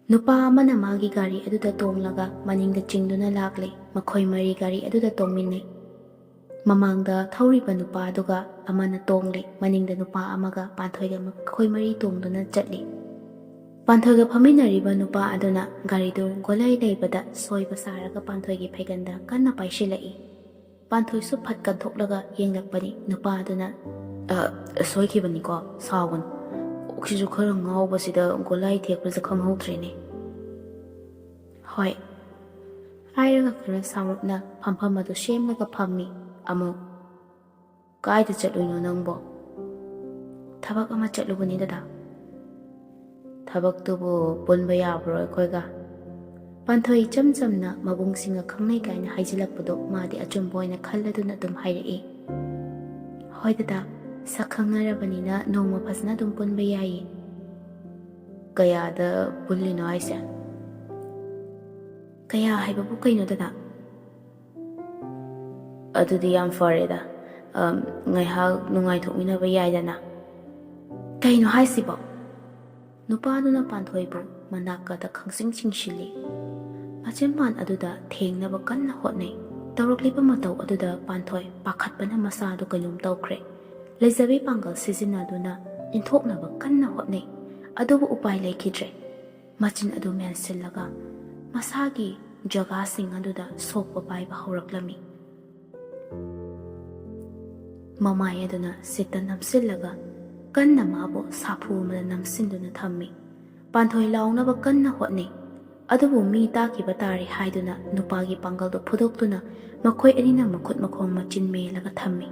ꯅꯨꯄꯥ ꯑꯃꯅ ꯃꯥꯒꯤ ꯒꯥꯔꯤ ꯑꯗꯨꯗ ꯇꯣꯡꯂꯒ ꯃꯅꯤꯡꯗ ꯆꯤꯡꯗꯨꯅ ꯂꯥꯛꯂꯦ꯫ ꯃꯈꯣꯏ ꯃꯔꯤ ꯒꯥꯔꯤ ꯑꯗꯨꯗ ꯇꯣꯡꯃꯤꯟꯅꯩ꯫ ꯃꯃꯥꯡꯗ ꯊꯧꯔꯤꯕ ꯅꯨꯄꯥ ꯑꯗꯨꯒ ꯑꯃꯅ ꯇꯣꯡꯂꯤ, ꯃꯅꯤꯡꯗ ꯅꯨꯄꯥ ꯑꯃꯒ ꯄꯥꯟꯊꯣꯏꯒ ꯃꯈꯣꯏ ꯃꯔꯤ ꯇꯣꯡꯗꯨꯅ ꯆꯠꯂꯤ꯫ ꯄꯥꯟꯊꯣꯏꯒ ꯐꯝꯃꯤꯟꯅꯔꯤꯕ ꯅꯨꯄꯥ ꯑꯗꯨꯅ ꯒꯥꯔꯤꯗꯨ ꯒꯣꯂꯥꯏ ꯂꯩꯕꯗ ꯁꯣꯏꯕ ꯁꯥꯔꯒ ꯄꯥꯟꯊꯣꯏꯒꯤ ꯐꯩꯒꯟꯗ ꯀꯟꯅ ꯄꯥꯏꯁꯤꯜꯂꯛꯏ꯫ ꯄꯥꯟꯊꯣꯏꯁꯨ ꯐꯠ ꯀꯟꯊꯣꯛꯂꯒ ꯌꯦꯡꯂꯛꯄꯅꯤ꯫ ꯅꯨꯄꯥ ꯑꯗꯨꯅ, "ꯑ, ꯁꯣꯏꯈꯤꯕꯅꯤꯀꯣ, ꯁꯥꯎꯒꯅꯨ꯫ ꯀꯣꯛꯁꯤꯁꯨ ꯈꯔ ꯉꯥꯎꯕꯁꯤꯗ ꯒꯣꯂꯥꯏ ꯊꯦꯛꯄꯁꯦ ꯈꯪꯍꯧꯗ꯭ꯔꯦꯅꯦ꯫" "ꯍꯣꯏ," ꯍꯥꯏꯔꯒ ꯈꯔ ꯁꯥꯎꯔꯞꯅ ꯐꯝꯐꯝ ꯑꯗꯨ ꯁꯦꯝꯂꯒ ꯐꯝꯃꯤ꯫ ꯑꯃꯨꯛ, "ꯀꯥꯏꯗ ꯆꯠꯂꯨꯏꯅꯣ ꯅꯪꯕꯣ?" "ꯊꯕꯛ ꯑꯃ ꯆꯠꯂꯨꯕꯅꯤ, ꯗꯗꯥ꯫" "ꯊꯕꯛꯇꯨꯕꯨ ꯄꯨꯟꯕ ꯌꯥꯕ꯭ꯔꯣ ꯑꯩꯈꯣꯏꯒ?" ꯄꯥꯟꯊꯣꯏ ꯏꯆꯝ ꯆꯝꯅ ꯃꯕꯨꯡꯁꯤꯡꯒ ꯈꯪꯅꯩ ꯀꯥꯏꯅ ꯍꯥꯏꯖꯤꯜꯂꯛꯄꯗꯣ ꯃꯥꯗꯤ ꯑꯆꯨꯝꯕ ꯑꯣꯏꯅ ꯈꯜꯂꯗꯨꯅ ꯑꯗꯨꯝ ꯍꯥꯏꯔꯛꯏ꯫ "ꯍꯣꯏ ꯗꯗꯥ, ꯁꯛ ꯈꯪꯅꯔꯕꯅꯤꯅ ꯅꯣꯡꯃ ꯐꯖꯅ ꯑꯗꯨꯝ ꯄꯨꯟꯕ ꯌꯥꯏꯌꯦ꯫" "ꯀꯌꯥꯗ ꯄꯨꯜꯂꯤꯅꯣ ꯍꯥꯏꯁꯦ?" "ꯀꯌꯥ ꯍꯥꯏꯕꯕꯨ ꯀꯩꯅꯣ ꯗꯗꯥ?" "ꯑꯗꯨꯗꯤ ꯌꯥꯝ ꯐꯔꯦꯗ꯫ ꯑꯝ, ꯉꯥꯏꯍꯥꯛ ꯅꯨꯡꯉꯥꯏꯊꯣꯛꯃꯤꯟꯅꯕ ꯌꯥꯏꯗꯅ꯫" "ꯀꯩꯅꯣ ꯍꯥꯏꯁꯤꯕꯣ?" ꯅꯨꯄꯥꯗꯨꯅ ꯄꯥꯟꯊꯣꯏꯕꯨ ꯃꯅꯥꯛꯀꯗ ꯈꯪꯆꯤꯡ ꯆꯤꯡꯁꯤꯜꯂꯤ꯫ ꯃꯆꯤꯟꯕꯥꯟ ꯑꯗꯨꯗ ꯊꯦꯡꯅꯕ ꯀꯟꯅ ꯍꯣꯠꯅꯩ꯫ ꯇꯧꯔꯛꯂꯤꯕ ꯃꯇꯧ ꯑꯗꯨꯗ ꯄꯥꯟꯊꯣꯏ ꯄꯥꯈꯠꯄꯅ ꯃꯁꯥꯗꯨ ꯀꯩꯅꯣꯝ ꯇꯧꯈ꯭ꯔꯦ꯫ ꯂꯩꯖꯕꯤ ꯄꯥꯡꯒꯜ ꯁꯤꯖꯤꯟꯅꯗꯨꯅ ꯏꯟꯊꯣꯛꯅꯕ ꯀꯟꯅ ꯍꯣꯠꯅꯩ, ꯑꯗꯨꯕꯨ ꯎꯄꯥꯏ ꯂꯩꯈꯤꯗ꯭ꯔꯦ꯫ ꯃꯆꯤꯟ ꯑꯗꯨ ꯃꯦꯟꯁꯤꯜꯂꯒ ꯃꯁꯥꯒꯤ ꯖꯒꯥꯁꯤꯡ ꯑꯗꯨꯗ ꯁꯣꯛꯄ ꯄꯥꯏꯕ ꯍꯧꯔꯛꯂꯝꯃꯤ꯫ ꯃꯃꯥꯏ ꯑꯗꯨꯅ ꯁꯤꯠꯇ ꯅꯝꯁꯤꯜꯂꯒ ꯀꯟꯅ ꯃꯥꯕꯨ ꯁꯥꯐꯨ ꯑꯃꯗ ꯅꯝꯁꯤꯟꯗꯨꯅ ꯊꯝꯃꯤ꯫ ꯄꯥꯟꯊꯣꯏ ꯂꯥꯎꯅꯕ ꯀꯟꯅ ꯍꯣꯠꯅꯩ, ꯑꯗꯨꯕꯨ ꯃꯤ ꯇꯥꯈꯤꯕ ꯇꯥꯔꯦ ꯍꯥꯏꯗꯨꯅ ꯅꯨꯄꯥꯒꯤ ꯄꯥꯡꯒꯜꯗꯨ ꯐꯨꯗꯣꯛꯇꯨꯅ ꯃꯈꯣꯏ ꯑꯅꯤꯅ ꯃꯈꯨꯠ ꯃꯈꯣꯡ ꯃꯆꯤꯟ ꯃꯦꯜꯂꯒ ꯊꯝꯃꯤ꯫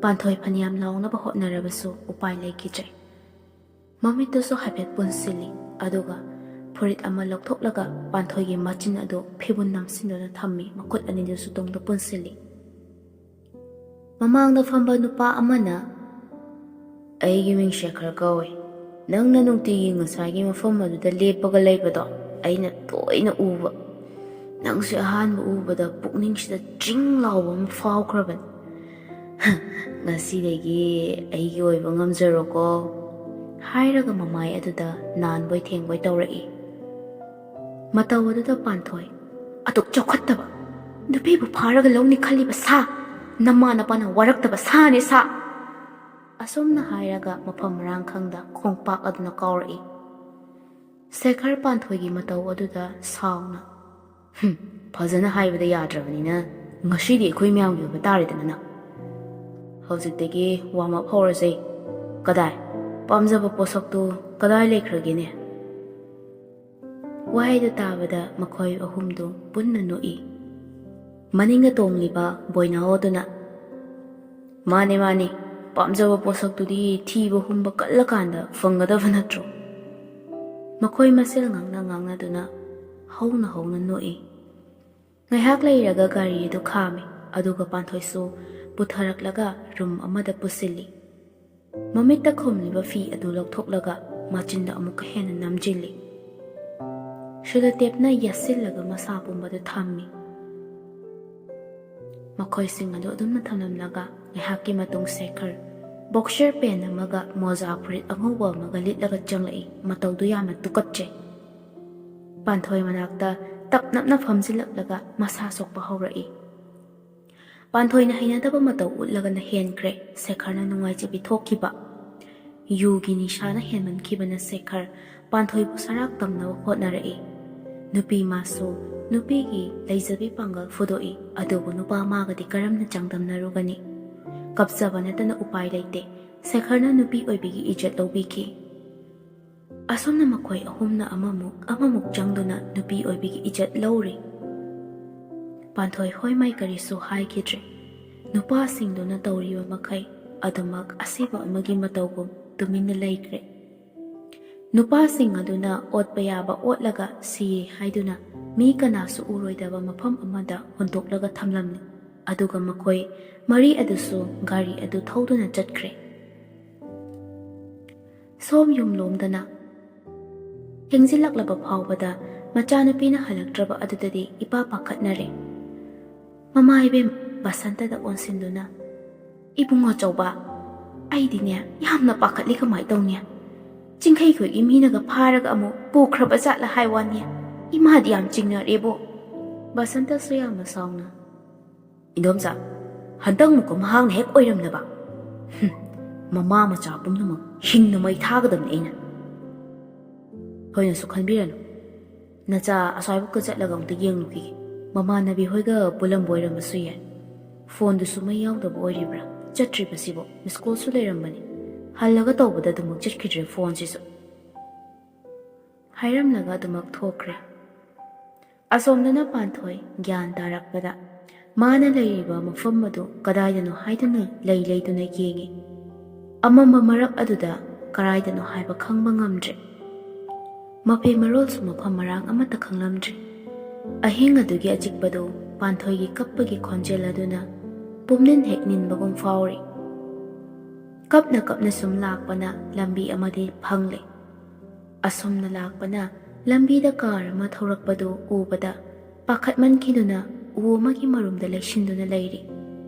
ꯄꯥꯟꯊꯣꯏ ꯐꯅꯌꯥꯝ ꯂꯥꯎꯅꯕ ꯍꯣꯠꯅꯔꯕꯁꯨ ꯎꯄꯥꯏ ꯂꯩꯈꯤꯗ꯭ꯔꯦ꯫ ꯃꯃꯤꯠꯇꯨꯁꯨ ꯍꯥꯏꯐꯦꯠ ꯄꯨꯟꯁꯤꯜꯂꯤ, ꯑꯗꯨꯒ ꯐꯨꯔꯤꯠ ꯑꯃ ꯂꯧꯊꯣꯛꯂꯒ ꯄꯥꯟꯊꯣꯏꯒꯤ ꯃꯆꯤꯟ ꯑꯗꯨ ꯐꯤꯕꯨꯟ ꯅꯝꯁꯤꯟꯗꯨꯅ ꯊꯝꯃꯤ, ꯃꯈꯨꯠ ꯑꯅꯤꯗꯨꯁꯨ ꯇꯨꯡꯗ ꯄꯨꯟꯁꯤꯜꯂꯤ꯫ ꯃꯃꯥꯡꯗ ꯐꯝꯕ ꯅꯨꯄꯥ ꯑꯃꯅ, "ꯑꯩꯒꯤ ꯃꯤꯡ ꯁꯦꯈꯔ ꯀꯧꯏ꯫ ꯅꯪꯅ ꯅꯨꯡꯇꯤꯒꯤ ꯉꯁꯥꯏꯒꯤ ꯃꯐꯝ ꯑꯗꯨꯗ ꯂꯦꯞꯄꯒ ꯂꯩꯕꯗꯣ ꯑꯩꯅ ꯇꯣꯏꯅ ꯎꯕ꯫ ꯅꯪꯁꯦ ꯑꯍꯥꯟꯕ ꯎꯕꯗ ꯄꯨꯛꯅꯤꯡꯁꯤꯗ ꯆꯤꯡ ꯂꯥꯎꯕ ꯑꯃ ꯐꯥꯎꯈ꯭ꯔꯕꯅꯤ꯫ ꯉꯁꯤꯗꯒꯤ ꯑꯩꯒꯤ ꯑꯣꯏꯕ ꯉꯝꯖꯔꯣꯀꯣ," ꯍꯥꯏꯔꯒ ꯃꯃꯥꯏ ꯑꯗꯨꯗ ꯅꯥꯟꯕꯣꯏ ꯊꯦꯡꯕꯣꯏ ꯇꯧꯔꯛꯏ꯫ ꯃꯇꯧ ꯑꯗꯨꯗ ꯄꯥꯟꯊꯣꯏ, "ꯑꯗꯨꯛ ꯆꯥꯎꯈꯠꯇꯕ ꯅꯨꯄꯤꯕꯨ ꯐꯥꯔꯒ ꯂꯧꯅꯤ ꯈꯜꯂꯤꯕ ꯁꯥ, ꯅꯃꯥ ꯅꯄꯥꯅ ꯋꯥꯔꯛꯇꯕ ꯁꯥꯅꯦ ꯁꯥ!" ꯑꯁꯨꯝꯅ ꯍꯥꯏꯔꯒ ꯃꯐꯝ ꯃꯔꯥꯡ ꯈꯪꯗ ꯈꯣꯡꯄꯥꯛ ꯑꯗꯨꯅ ꯀꯥꯎꯔꯛꯏ꯫ ꯁꯦꯈꯔ ꯄꯥꯟꯊꯣꯏꯒꯤ ꯃꯇꯧ ꯑꯗꯨꯗ ꯁꯥꯎꯅ, "ꯍꯨꯝ, ꯐꯖꯅ ꯍꯥꯏꯕꯗ ꯌꯥꯗ꯭ꯔꯕꯅꯤꯅ ꯉꯁꯤꯗꯤ ꯑꯩꯈꯣꯏ ꯃꯌꯥꯝꯒꯤ ꯑꯣꯏꯕ ꯇꯥꯔꯦꯗꯅ ꯅꯪ꯫ ꯍꯧꯖꯤꯛꯇꯒꯤ ꯋꯥꯔꯝ ꯑꯞ ꯍꯧꯔꯁꯦ꯫ ꯀꯗꯥꯏ? ꯄꯥꯝꯖꯕ ꯄꯣꯠꯁꯛꯇꯨ ꯀꯗꯥꯏ ꯂꯩꯈ꯭ꯔꯒꯦꯅꯦ?" ꯋꯥꯍꯩꯗꯨ ꯇꯥꯕꯗ ꯃꯈꯣꯏ ꯑꯍꯨꯝꯗꯨ ꯄꯨꯟꯅ ꯅꯣꯛꯏ꯫ ꯃꯅꯤꯡꯗ ꯇꯣꯡꯂꯤꯕ ꯕꯣꯏꯅꯥꯎ ꯑꯗꯨꯅ, "ꯃꯥꯅꯦ, ꯃꯥꯅꯦ, ꯄꯥꯝꯖꯕ ꯄꯣꯠꯁꯛꯇꯨꯗꯤ ꯊꯤꯕ ꯍꯨꯝꯕ ꯀꯜꯂꯀꯥꯟꯗ ꯐꯪꯒꯗꯕ ꯅꯠꯇ꯭ꯔꯣ?" ꯃꯈꯣꯏ ꯃꯁꯦꯜ ꯉꯥꯡꯅ ꯉꯥꯡꯅꯗꯨꯅ ꯍꯧꯅ ꯍꯧꯅ ꯅꯣꯛꯏ꯫ ꯉꯥꯏꯍꯥꯛ ꯂꯩꯔꯒ ꯒꯥꯔꯤ ꯑꯗꯨ ꯈꯥꯝꯃꯤ, ꯑꯗꯨꯒ ꯄꯥꯟꯊꯣꯏꯁꯨ ꯄꯨꯊꯔꯛꯂꯒ ꯔꯨꯝ ꯑꯃꯗ ꯄꯨꯁꯤꯜꯂꯤ꯫ ꯃꯃꯤꯠꯇ ꯈꯨꯝꯂꯤꯕ ꯐꯤ ꯑꯗꯨ ꯂꯧꯊꯣꯛꯂꯒ ꯃꯆꯤꯟꯗ ꯑꯃꯨꯛꯀ ꯍꯦꯟꯅ ꯅꯝꯖꯤꯜꯂꯤ꯫ ꯁꯦꯂꯣꯇꯦꯞꯅ ꯌꯥꯠꯁꯤꯜꯂꯒ ꯃꯁꯥ ꯄꯨꯝꯕꯗꯨ ꯊꯝꯃꯤ꯫ ꯃꯈꯣꯏꯁꯤꯡ ꯑꯗꯨ ꯑꯗꯨꯝꯅ ꯊꯝꯂꯝꯂꯒ ꯉꯥꯏꯍꯥꯛꯀꯤ ꯃꯇꯨꯡ ꯁꯦꯈꯔ ꯕꯣꯛꯁꯔ ꯄꯦꯟ ꯑꯃꯒ ꯃꯣꯖꯥ ꯐꯨꯔꯤꯠ ꯑꯉꯧꯕ ꯑꯃꯒ ꯂꯤꯠꯂꯒ ꯆꯪꯂꯛꯏ꯫ ꯃꯇꯧꯗꯨ ꯌꯥꯝꯅ ꯇꯨꯀꯠꯆꯩ꯫ ꯄꯥꯟꯊꯣꯏ ꯃꯅꯥꯛꯇ ꯇꯞ ꯅꯞꯅ ꯐꯝꯖꯤꯜꯂꯛꯂꯒ ꯃꯁꯥ ꯁꯣꯛꯄ ꯍꯧꯔꯛꯏ꯫ ꯄꯥꯟꯊꯣꯏꯅ ꯍꯩꯅꯗꯕ ꯃꯇꯧ ꯎꯠꯂꯒꯅ ꯍꯦꯟꯈ꯭ꯔꯦ ꯁꯦꯈꯔꯅ ꯅꯨꯡꯉꯥꯏꯖꯕꯤ ꯊꯣꯛꯈꯤꯕ꯫ ꯌꯨꯒꯤ ꯅꯤꯁꯥꯅ ꯍꯦꯟꯃꯟꯈꯤꯕꯅ ꯁꯦꯈꯔ ꯄꯥꯟꯊꯣꯏꯕꯨ ꯁꯔꯥꯛ ꯇꯝꯅꯕ ꯍꯣꯠꯅꯔꯛꯏ꯫ ꯅꯨꯄꯤ ꯃꯥꯁꯨ ꯅꯨꯄꯤꯒꯤ ꯂꯩꯖꯕꯤ ꯄꯥꯡꯒꯜ ꯐꯨꯗꯣꯛꯏ, ꯑꯗꯨꯕꯨ ꯅꯨꯄꯥ ꯃꯥꯒꯗꯤ ꯀꯔꯝꯅ ꯆꯥꯡꯗꯝꯅꯔꯨꯒꯅꯤ? ꯀꯞꯆꯕ ꯅꯠꯇꯅ ꯎꯄꯥꯏ ꯂꯩꯇꯦ꯫ ꯁꯦꯈꯔꯅ ꯅꯨꯄꯤ ꯑꯣꯏꯕꯤꯒꯤ ꯏꯖꯠ ꯂꯧꯕꯤꯈꯤ꯫ ꯑꯁꯨꯝꯅ ꯃꯈꯣꯏ ꯑꯍꯨꯝꯅ ꯑꯃꯃꯨꯛ ꯑꯃꯃꯨꯛ ꯆꯪꯗꯨꯅ ꯅꯨꯄꯤ ꯑꯣꯏꯕꯤꯒꯤ ꯏꯖꯠ ꯂꯧꯔꯤ꯫ ꯄꯥꯟꯊꯣꯏ ꯍꯣꯏ ꯃꯥꯏ ꯀꯔꯤꯁꯨ ꯍꯥꯏꯈꯤꯗ꯭ꯔꯦ꯫ ꯅꯨꯄꯥꯁꯤꯡꯗꯨꯅ ꯇꯧꯔꯤꯕ ꯃꯈꯩ ꯑꯗꯨꯃꯛ ꯑꯁꯤꯕ ꯑꯃꯒꯤ ꯃꯇꯧꯒꯨꯝ ꯇꯨꯃꯤꯟꯅ ꯂꯩꯈ꯭ꯔꯦ꯫ ꯅꯨꯄꯥꯁꯤꯡ ꯑꯗꯨꯅ ꯑꯣꯠꯄ ꯌꯥꯕ ꯑꯣꯠꯂꯒ ꯁꯤꯌꯦ ꯍꯥꯏꯗꯨꯅ ꯃꯤ ꯀꯅꯥꯁꯨ ꯎꯔꯣꯏꯗꯕ ꯃꯐꯝ ꯑꯃꯗ ꯍꯨꯟꯗꯣꯛꯂꯒ ꯊꯝꯂꯝꯂꯤ꯫ ꯑꯗꯨꯒ ꯃꯈꯣꯏ ꯃꯔꯤ ꯑꯗꯨꯁꯨ ꯒꯥꯔꯤ ꯑꯗꯨ ꯊꯧꯗꯨꯅ ꯆꯠꯈ꯭ꯔꯦ꯫ ꯁꯣꯝ ꯌꯨꯝꯂꯣꯝꯗꯅ ꯊꯦꯡꯖꯤꯜꯂꯛꯂꯕ ꯐꯥꯎꯕꯗ ꯃꯆꯥꯅꯨꯄꯤꯅ ꯍꯜꯂꯛꯇ꯭ꯔꯕ ꯑꯗꯨꯗꯗꯤ ꯏꯄꯥ ꯄꯥꯈꯠꯅꯔꯦ꯫ ꯃꯃꯥ ꯏꯕꯦꯝ ꯕꯁꯟꯇꯗ ꯑꯣꯟꯁꯤꯟꯗꯨꯅ, "ꯏꯕꯨꯡꯉꯣ ꯆꯧꯕ, ꯑꯩꯗꯤꯅꯦ ꯌꯥꯝꯅ ꯄꯥꯈꯠꯂꯤ, ꯀꯃꯥꯏ ꯇꯧꯅꯤ? ꯆꯤꯡꯈꯩꯈꯣꯏꯒꯤ ꯃꯤꯅꯒ ꯐꯥꯔꯒ ꯑꯃꯨꯛ ꯄꯨꯈ꯭ꯔꯕ ꯖꯥꯠꯂ ꯍꯥꯏ ꯋꯥꯅꯤ꯫ ꯏꯃꯥꯗꯤ ꯌꯥꯝ ꯆꯤꯡꯅꯔꯦꯕꯣ꯫" ꯕꯁꯟꯇꯁꯨ ꯌꯥꯝꯅ ꯁꯥꯎꯅ, "ꯏꯟꯗꯣꯝꯆꯥ, ꯍꯟꯗꯛꯃꯨꯛꯀ ꯃꯍꯥꯛꯅ ꯍꯦꯛ ꯑꯣꯏꯔꯝꯅꯕ꯫ ꯍꯨꯝ, ꯃꯃꯥ ꯃꯆꯥ ꯄꯨꯝꯅꯃꯛ ꯍꯤꯡꯅ ꯃꯩ ꯊꯥꯒꯗꯕꯅꯤ ꯑꯩꯅ꯫" "ꯊꯣꯏꯅꯁꯨ ꯈꯟꯕꯤꯔꯅꯨ꯫ ꯅꯆꯥ ꯑꯁ꯭ꯋꯥꯏꯕꯨꯛꯀ ꯆꯠꯂꯒ ꯑꯃꯨꯛꯇ ꯌꯦꯡꯂꯨꯈꯤꯒꯦ꯫ ꯃꯃꯥꯟꯅꯕꯤ ꯍꯣꯏꯒ ꯄꯨꯜꯂꯝꯕ ꯑꯣꯏꯔꯝꯕꯁꯨ ꯌꯥꯏ꯫ ꯐꯣꯟꯗꯨꯁꯨ ꯃꯩ ꯌꯥꯎꯗꯕ ꯑꯣꯏꯔꯤꯕ꯭ꯔꯥ? ꯆꯠꯇ꯭ꯔꯤꯕꯁꯤꯕꯨ? ꯃꯤꯁ ꯀꯣꯜꯁꯨ ꯂꯩꯔꯝꯕꯅꯤ꯫ ꯍꯜꯂꯒ ꯇꯧꯕꯗ ꯑꯗꯨꯃꯛ ꯆꯠꯈꯤꯗ꯭ꯔꯦ ꯐꯣꯟꯁꯤꯁꯨ꯫" ꯍꯥꯏꯔꯝꯂꯒ ꯑꯗꯨꯃꯛ ꯊꯣꯛꯈ꯭ꯔꯦ꯫ ꯑꯁꯣꯝꯗꯅ ꯄꯥꯟꯊꯣꯏ ꯒ꯭ꯌꯥꯟ ꯇꯥꯔꯛꯄꯗ ꯃꯥꯅ ꯂꯩꯔꯤꯕ ꯃꯐꯝ ꯑꯗꯨ ꯀꯗꯥꯏꯗꯅꯣ ꯍꯥꯏꯗꯨꯅ ꯂꯩ ꯂꯩꯗꯨꯅ ꯌꯦꯡꯉꯤ꯫ ꯑꯃꯝꯕ ꯃꯔꯛ ꯑꯗꯨꯗ ꯀꯗꯥꯏꯗꯅꯣ ꯍꯥꯏꯕ ꯈꯪꯕ ꯉꯝꯗ꯭ꯔꯦ꯫ ꯃꯐꯤ ꯃꯔꯣꯜꯁꯨ ꯃꯐꯝ ꯃꯔꯥꯡ ꯑꯃꯠꯇ ꯈꯪꯂꯝꯗ꯭ꯔꯦ꯫ ꯑꯍꯤꯡ ꯑꯗꯨꯒꯤ ꯑꯆꯤꯛꯄꯗꯨ ꯄꯥꯟꯊꯣꯏꯒꯤ ꯀꯞꯄꯒꯤ ꯈꯣꯟꯖꯦꯜ ꯑꯗꯨꯅ ꯄꯨꯝꯅꯤꯟ ꯍꯦꯛ ꯅꯤꯟꯕꯒꯨꯝ ꯐꯥꯎꯔꯤ꯫ ꯀꯞꯅ ꯀꯞꯅ ꯁꯨꯝ ꯂꯥꯛꯄꯅ ꯂꯝꯕꯤ ꯑꯃꯗꯤ ꯐꯪꯂꯦ꯫ ꯑꯁꯨꯝꯅ ꯂꯥꯛꯄꯅ ꯂꯝꯕꯤꯗ ꯀꯥꯔ ꯑꯃ ꯊꯧꯔꯛꯄꯗꯨ ꯎꯕꯗ ꯄꯥꯈꯠꯃꯟꯈꯤꯗꯨꯅ ꯎ ꯑꯃꯒꯤ ꯃꯔꯨꯝꯗ ꯂꯩꯁꯤꯟꯗꯨꯅ ꯂꯩꯔꯤ꯫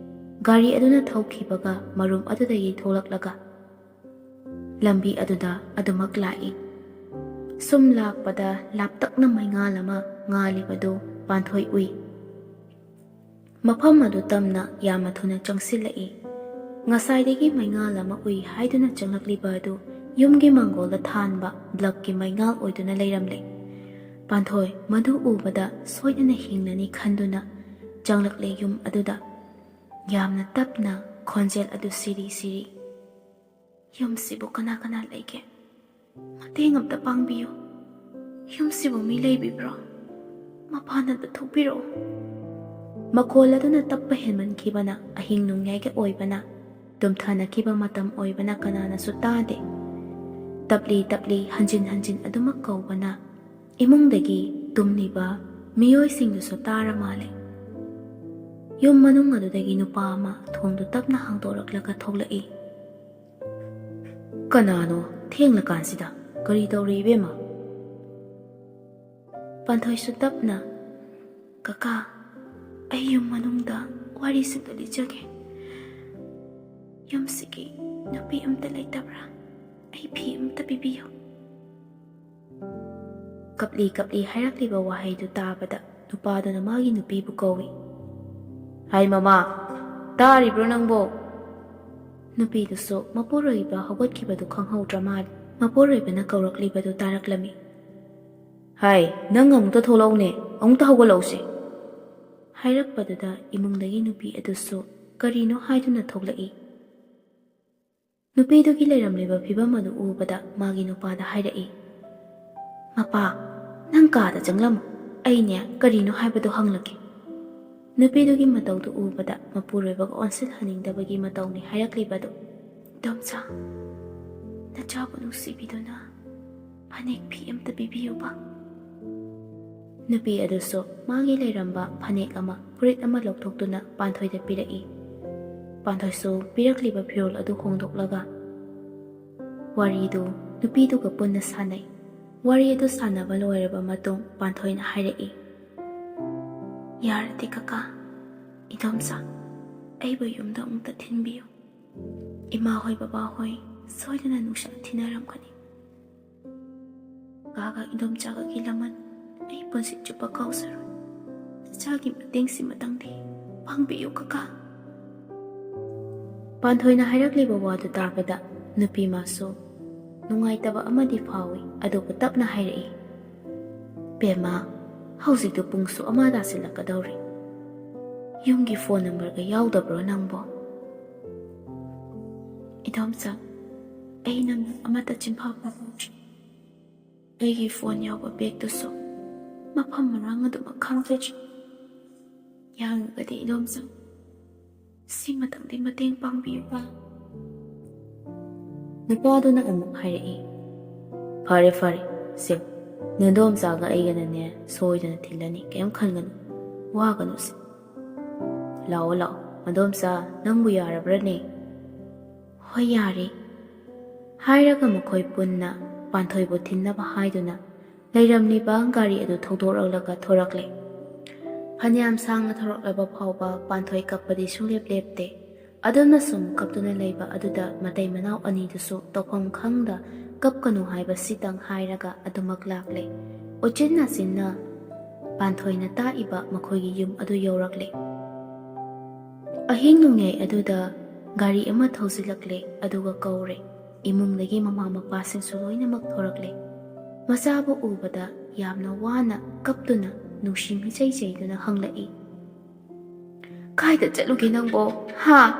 ꯒꯥꯔꯤ ꯑꯗꯨꯅ ꯊꯧꯈꯤꯕꯒ ꯃꯔꯨꯝ ꯑꯗꯨꯗꯒꯤ ꯊꯣꯛꯂꯛꯂꯒ ꯂꯝꯕꯤ ꯑꯗꯨꯗ ꯑꯗꯨꯃꯛ ꯂꯥꯛꯏ꯫ ꯁꯨꯝ ꯂꯥꯛꯄꯗ ꯂꯥꯞꯇꯛꯅ ꯃꯩꯉꯥꯜ ꯑꯃ ꯉꯥꯜꯂꯤꯕꯗꯨ ꯄꯥꯟꯊꯣꯏ ꯎꯏ꯫ ꯃꯐꯝ ꯑꯗꯨ ꯇꯝꯅ ꯌꯥꯝꯅ ꯊꯨꯅ ꯆꯪꯁꯤꯜꯂꯛꯏ꯫ ꯉꯁꯥꯏꯗꯒꯤ ꯃꯩꯉꯥꯜ ꯑꯃ ꯎꯏ ꯍꯥꯏꯗꯨꯅ ꯆꯪꯂꯛꯂꯤꯕ ꯑꯗꯨ ꯌꯨꯝꯒꯤ ꯃꯥꯡꯒꯣꯜꯗ ꯊꯥꯟꯕ ꯕ꯭ꯂꯕꯀꯤ ꯃꯩꯉꯥꯜ ꯑꯣꯏꯗꯨꯅ ꯂꯩꯔꯝꯂꯦ꯫ ꯄꯥꯟꯊꯣꯏ ꯃꯗꯨ ꯎꯕꯗ ꯁꯣꯏꯗꯅ ꯍꯤꯡꯂꯅꯤ ꯈꯟꯗꯨꯅ ꯆꯪꯂꯛꯂꯦ ꯌꯨꯝ ꯑꯗꯨꯗ꯫ ꯌꯥꯝꯅ ꯇꯞꯅ ꯈꯣꯟꯖꯦꯜ ꯑꯗꯨ ꯁꯤꯔꯤ ꯁꯤꯔꯤ, "ꯌꯨꯝꯁꯤꯕꯨ ꯀꯅꯥ ꯀꯅꯥ ꯂꯩꯒꯦ? ꯃꯇꯦꯡ ꯑꯝꯇ ꯄꯥꯡꯕꯤꯌꯨ꯫ ꯌꯨꯝꯁꯤꯕꯨ ꯃꯤ ꯂꯩꯕꯤꯕ꯭ꯔꯣ? ꯃꯄꯥꯟ ꯑꯝꯇ ꯊꯣꯛꯄꯤꯔꯛꯑꯣ꯫" ꯃꯈꯣꯜ ꯑꯗꯨꯅ ꯇꯞꯄ ꯍꯦꯟꯃꯟꯈꯤꯕꯅ ꯑꯍꯤꯡ ꯅꯣꯡꯌꯥꯏꯒ ꯑꯣꯏꯕꯅ, ꯇꯨꯝꯊꯅꯈꯤꯕ ꯃꯇꯝ ꯑꯣꯏꯕꯅ ꯀꯅꯥꯅꯁꯨ ꯇꯥꯗꯦ꯫ ꯇꯞꯂꯤ ꯇꯞꯂꯤ ꯍꯟꯖꯤꯟ ꯍꯟꯖꯤꯟ ꯑꯗꯨꯃꯛ ꯀꯧꯕꯅ ꯏꯃꯨꯡꯗꯒꯤ ꯇꯨꯝꯂꯤꯕ ꯃꯤꯑꯣꯏꯁꯤꯡꯗꯨꯁꯨ ꯇꯥꯔ ꯃꯥꯜꯂꯦ꯫ ꯌꯨꯝ ꯃꯅꯨꯡ ꯑꯗꯨꯗꯒꯤ ꯅꯨꯄꯥ ꯑꯃ ꯊꯣꯡꯗꯨ ꯇꯞꯅ ꯍꯥꯡꯗꯣꯔꯛꯂꯒ ꯊꯣꯛꯂꯛꯏ꯫ "ꯀꯅꯥꯅꯣ ꯊꯦꯡꯂꯀꯥꯟꯁꯤꯗ? ꯀꯔꯤ ꯇꯧꯔꯤ, ꯏꯕꯦꯝꯃ?" ꯄꯥꯟꯊꯣꯏꯁꯨ ꯇꯞꯅ, "ꯀꯀꯥ, ꯑꯩ ꯌꯨꯝ ꯃꯅꯨꯡꯗ ꯋꯥꯔꯤꯁꯤꯡꯗꯨ ꯂꯤꯖꯒꯦ꯫ ꯌꯨꯝꯁꯤꯒꯤ ꯅꯨꯄꯤ ꯑꯝꯇ ꯂꯩꯇꯕ꯭ꯔꯥ? ꯑꯩ ꯐꯤ ꯑꯝꯇ ꯄꯤꯕꯤꯌꯨ꯫" ꯀꯞꯂꯤ ꯀꯞꯂꯤ ꯍꯥꯏꯔꯛꯂꯤꯕ ꯋꯥꯍꯩꯗꯨ ꯇꯥꯕꯗ ꯅꯨꯄꯥꯗꯨꯅ ꯃꯥꯒꯤ ꯅꯨꯄꯤꯕꯨ ꯀꯧꯏ꯫ "ꯍꯥꯏ ꯃꯃꯥ, ꯇꯥꯔꯤꯕ꯭ꯔꯣ ꯅꯪꯕꯣ?" ꯅꯨꯄꯤꯗꯨꯁꯨ ꯃꯄꯨꯔꯣꯏꯕ ꯍꯧꯒꯠꯈꯤꯕꯗꯨ ꯈꯪꯍꯧꯗ꯭ꯔ ꯃꯥꯜꯂꯤ꯫ ꯃꯄꯨꯔꯣꯏꯕꯅ ꯀꯧꯔꯛꯂꯤꯕꯗꯨ ꯇꯥꯔꯛꯂꯝꯃꯤ꯫ "ꯍꯥꯏ, ꯅꯪ ꯑꯃꯨꯛꯇ ꯊꯣꯛꯂꯛꯎꯅꯦ, ꯑꯃꯨꯛꯇ ꯍꯧꯒꯠꯂꯛꯎꯁꯦ꯫" ꯍꯥꯏꯔꯛꯄꯗꯨꯗ ꯏꯃꯨꯡꯗꯒꯤ ꯅꯨꯄꯤ ꯑꯗꯨꯁꯨ ꯀꯔꯤꯅꯣ ꯍꯥꯏꯗꯨꯅ ꯊꯣꯛꯂꯛꯏ꯫ ꯅꯨꯄꯤꯗꯨꯒꯤ ꯂꯩꯔꯝꯂꯤꯕ ꯐꯤꯕꯝ ꯑꯗꯨ ꯎꯕꯗ ꯃꯥꯒꯤ ꯅꯨꯄꯥꯗ ꯍꯥꯏꯔꯛꯏ, "ꯃꯄꯥ, ꯅꯪ ꯀꯥꯗ ꯆꯪꯂꯝꯃꯨ, ꯑꯩꯅꯦ ꯀꯔꯤꯅꯣ ꯍꯥꯏꯕꯗꯨ ꯍꯪꯂꯛꯀꯦ꯫" ꯅꯨꯄꯤꯗꯨꯒꯤ ꯃꯇꯧꯗꯨ ꯎꯕꯗ ꯃꯄꯨꯔꯣꯏꯕꯒ ꯑꯣꯟꯁꯤꯜꯍꯟꯅꯤꯡꯗꯕꯒꯤ ꯃꯇꯧꯅꯤ ꯍꯥꯏꯔꯛꯂꯤꯕꯗꯨ꯫ "ꯏꯗꯣꯝꯆꯥ, ꯅꯆꯥꯕꯨ ꯅꯨꯡꯁꯤꯕꯤꯗꯨꯅ ꯐꯅꯦꯛ ꯐꯤ ꯑꯝꯇ ꯄꯤꯕꯤꯌꯨꯕ꯫" ꯅꯨꯄꯤ ꯑꯗꯨꯁꯨ ꯃꯥꯒꯤ ꯂꯩꯔꯝꯕ ꯐꯅꯦꯛ ꯑꯃ, ꯐꯨꯔꯤꯠ ꯑꯃ ꯂꯧꯊꯣꯛꯇꯨꯅ ꯄꯥꯟꯊꯣꯏꯗ ꯄꯤꯔꯛꯏ꯫ ꯄꯥꯟꯊꯣꯏꯁꯨ ꯄꯤꯔꯛꯂꯤꯕ ꯐꯤꯔꯣꯜ ꯑꯗꯨ ꯍꯣꯡꯗꯣꯛꯂꯒ ꯋꯥꯔꯤꯗꯨ ꯅꯨꯄꯤꯗꯨꯒ ꯄꯨꯟꯅ ꯁꯥꯟꯅꯩ꯫ ꯋꯥꯔꯤ ꯑꯗꯨ ꯁꯥꯟꯅꯕ ꯂꯣꯏꯔꯕ ꯃꯇꯨꯡ ꯄꯥꯟꯊꯣꯏꯅ ꯍꯥꯏꯔꯛꯏ, "ꯌꯥꯔꯗꯤ ꯀꯀꯥ, ꯏꯗꯣꯝꯆꯥ, ꯑꯩꯕꯨ ꯌꯨꯝꯗ ꯑꯃꯨꯛꯇ ꯊꯤꯟꯕꯤꯌꯨ꯫ ꯏꯃꯥ ꯍꯣꯏ ꯕꯕꯥ ꯍꯣꯏ ꯁꯣꯏꯗꯅ ꯅꯨꯡꯁꯥ ꯊꯤꯅꯔꯝꯒꯅꯤ꯫ ꯀꯥꯒ ꯏꯗꯣꯝꯆꯥꯒꯒꯤ ꯂꯃꯟ ꯑꯩ ꯄꯨꯟꯁꯤ ꯆꯨꯞꯄ ꯀꯥꯎꯖꯔꯣꯏ꯫ ꯅꯆꯥꯒꯤ ꯃꯇꯦꯡꯁꯤꯃꯇꯪꯗꯤ ꯄꯥꯡꯕꯤꯌꯨ ꯀꯀꯥ꯫ ꯄꯥꯟꯊꯣꯏꯅ ꯍꯥꯏꯔꯛꯂꯤꯕ ꯋꯥꯗꯨ ꯇꯥꯕꯗ ꯅꯨꯄꯤ ꯃꯥꯁꯨ ꯅꯨꯡꯉꯥꯏꯇꯕ ꯑꯃꯗꯤ ꯐꯥꯎꯏ, ꯑꯗꯨꯕꯨ ꯇꯞꯅ ꯍꯥꯏꯔꯛꯏ, "ꯕꯦꯝꯃ, ꯍꯧꯖꯤꯛꯇꯨ ꯄꯨꯡꯁꯨ ꯑꯃ ꯇꯥꯁꯤꯜꯂꯛꯀꯗꯧꯔꯦ꯫ ꯌꯨꯝꯒꯤ ꯐꯣꯟ ꯅꯝꯕꯔꯒ ꯌꯥꯎꯗꯕ꯭ꯔꯣ ꯅꯪꯕꯣ?" "ꯏꯗꯣꯝꯆꯥ, ꯑꯩ ꯅꯪꯕꯨ ꯑꯃꯠꯇ ꯆꯤꯟꯐꯥ ꯐꯥꯎꯍꯧꯗ꯭ꯔꯤ꯫ ꯑꯩꯒꯤ ꯐꯣꯟ ꯌꯥꯎꯕ ꯕꯦꯒꯇꯨꯁꯨ ꯃꯐꯝ ꯃꯔꯥꯡ ꯑꯗꯨꯃꯛ ꯈꯪꯖꯗ꯭ꯔꯤ꯫ ꯌꯥꯔꯒꯗꯤ ꯏꯗꯣꯝꯆꯥ, ꯁꯤꯃꯇꯪꯗꯤ ꯃꯇꯦꯡ ꯄꯥꯡꯕꯤꯌꯨꯕ꯫" ꯅꯨꯄꯥꯗꯨꯅ ꯑꯃꯨꯛ ꯍꯥꯏꯔꯛꯏ, "ꯐꯔꯦ, ꯐꯔꯦ, ꯁꯦ, ꯅꯗꯣꯝꯆꯥꯒ ꯑꯩꯒꯅꯅꯦ ꯁꯣꯏꯗꯅ ꯊꯤꯜꯂꯅꯤ, ꯀꯩꯝ ꯈꯟꯒꯅꯨ, ꯋꯥꯒꯅꯨꯁꯦ꯫ ꯂꯥꯛꯑꯣ, ꯂꯥꯛꯑꯣ, ꯃꯗꯣꯝꯆꯥ, ꯅꯪꯕꯨ ꯌꯥꯔꯕ꯭ꯔꯅꯦ?" "ꯍꯣꯏ, ꯌꯥꯔꯦ꯫" ꯍꯥꯏꯔꯒ ꯃꯈꯣꯏ ꯄꯨꯟꯅ ꯄꯥꯟꯊꯣꯏꯕꯨ ꯊꯤꯟꯅꯕ ꯍꯥꯏꯗꯨꯅ ꯂꯩꯔꯝꯂꯤꯕ ꯒꯥꯔꯤ ꯑꯗꯨ ꯊꯧꯗꯣꯔꯛꯂꯒ ꯊꯣꯔꯛꯂꯦ꯫ ꯐꯅꯌꯥꯝ ꯁꯥꯡꯅ ꯊꯧꯔꯛꯂꯕ ꯐꯥꯎꯕ ꯄꯥꯟꯊꯣꯏ ꯀꯞꯄꯗꯤ ꯁꯨꯡꯂꯦꯞ ꯂꯦꯞꯇꯦ꯫ ꯑꯗꯨꯅ ꯁꯨꯝ ꯀꯞꯇꯨꯅ ꯂꯩꯕ ꯑꯗꯨꯗ ꯃꯇꯩ ꯃꯅꯥꯎ ꯑꯅꯤꯗꯨꯁꯨ ꯇꯧꯐꯝ ꯈꯪꯗ ꯀꯞꯀꯅꯨ ꯍꯥꯏꯕꯁꯤꯇꯪ ꯍꯥꯏꯔꯒ ꯑꯗꯨꯃꯛ ꯂꯥꯛꯂꯦ꯫ ꯎꯆꯤꯟ ꯅꯥꯆꯤꯟꯅ ꯄꯥꯟꯊꯣꯏꯅ ꯇꯥꯛꯏꯕ ꯃꯈꯣꯏꯒꯤ ꯌꯨꯝ ꯑꯗꯨ ꯌꯧꯔꯛꯂꯦ꯫ ꯑꯍꯤꯡ ꯅꯣꯡꯌꯥꯏ ꯑꯗꯨꯗ ꯒꯥꯔꯤ ꯑꯃ ꯊꯧꯖꯤꯜꯂꯛꯂꯦ, ꯑꯗꯨꯒ ꯀꯧꯔꯦ꯫ ꯏꯃꯨꯡꯗꯒꯤ ꯃꯃꯥ ꯃꯄꯥꯁꯤꯡꯁꯨ ꯂꯣꯏꯅꯃꯛ ꯊꯣꯔꯛꯂꯦ꯫ ꯃꯆꯥꯕꯨ ꯎꯕꯗ ꯌꯥꯝꯅ ꯋꯥꯅ ꯀꯞꯇꯨꯅ ꯅꯨꯡꯁꯤ ꯃꯤꯆꯩ ꯆꯩꯗꯨꯅ ꯍꯪꯂꯛꯏ, "ꯀꯥꯏꯗ ꯆꯠꯂꯨꯒꯦ ꯅꯪꯕꯣ? ꯍꯥ?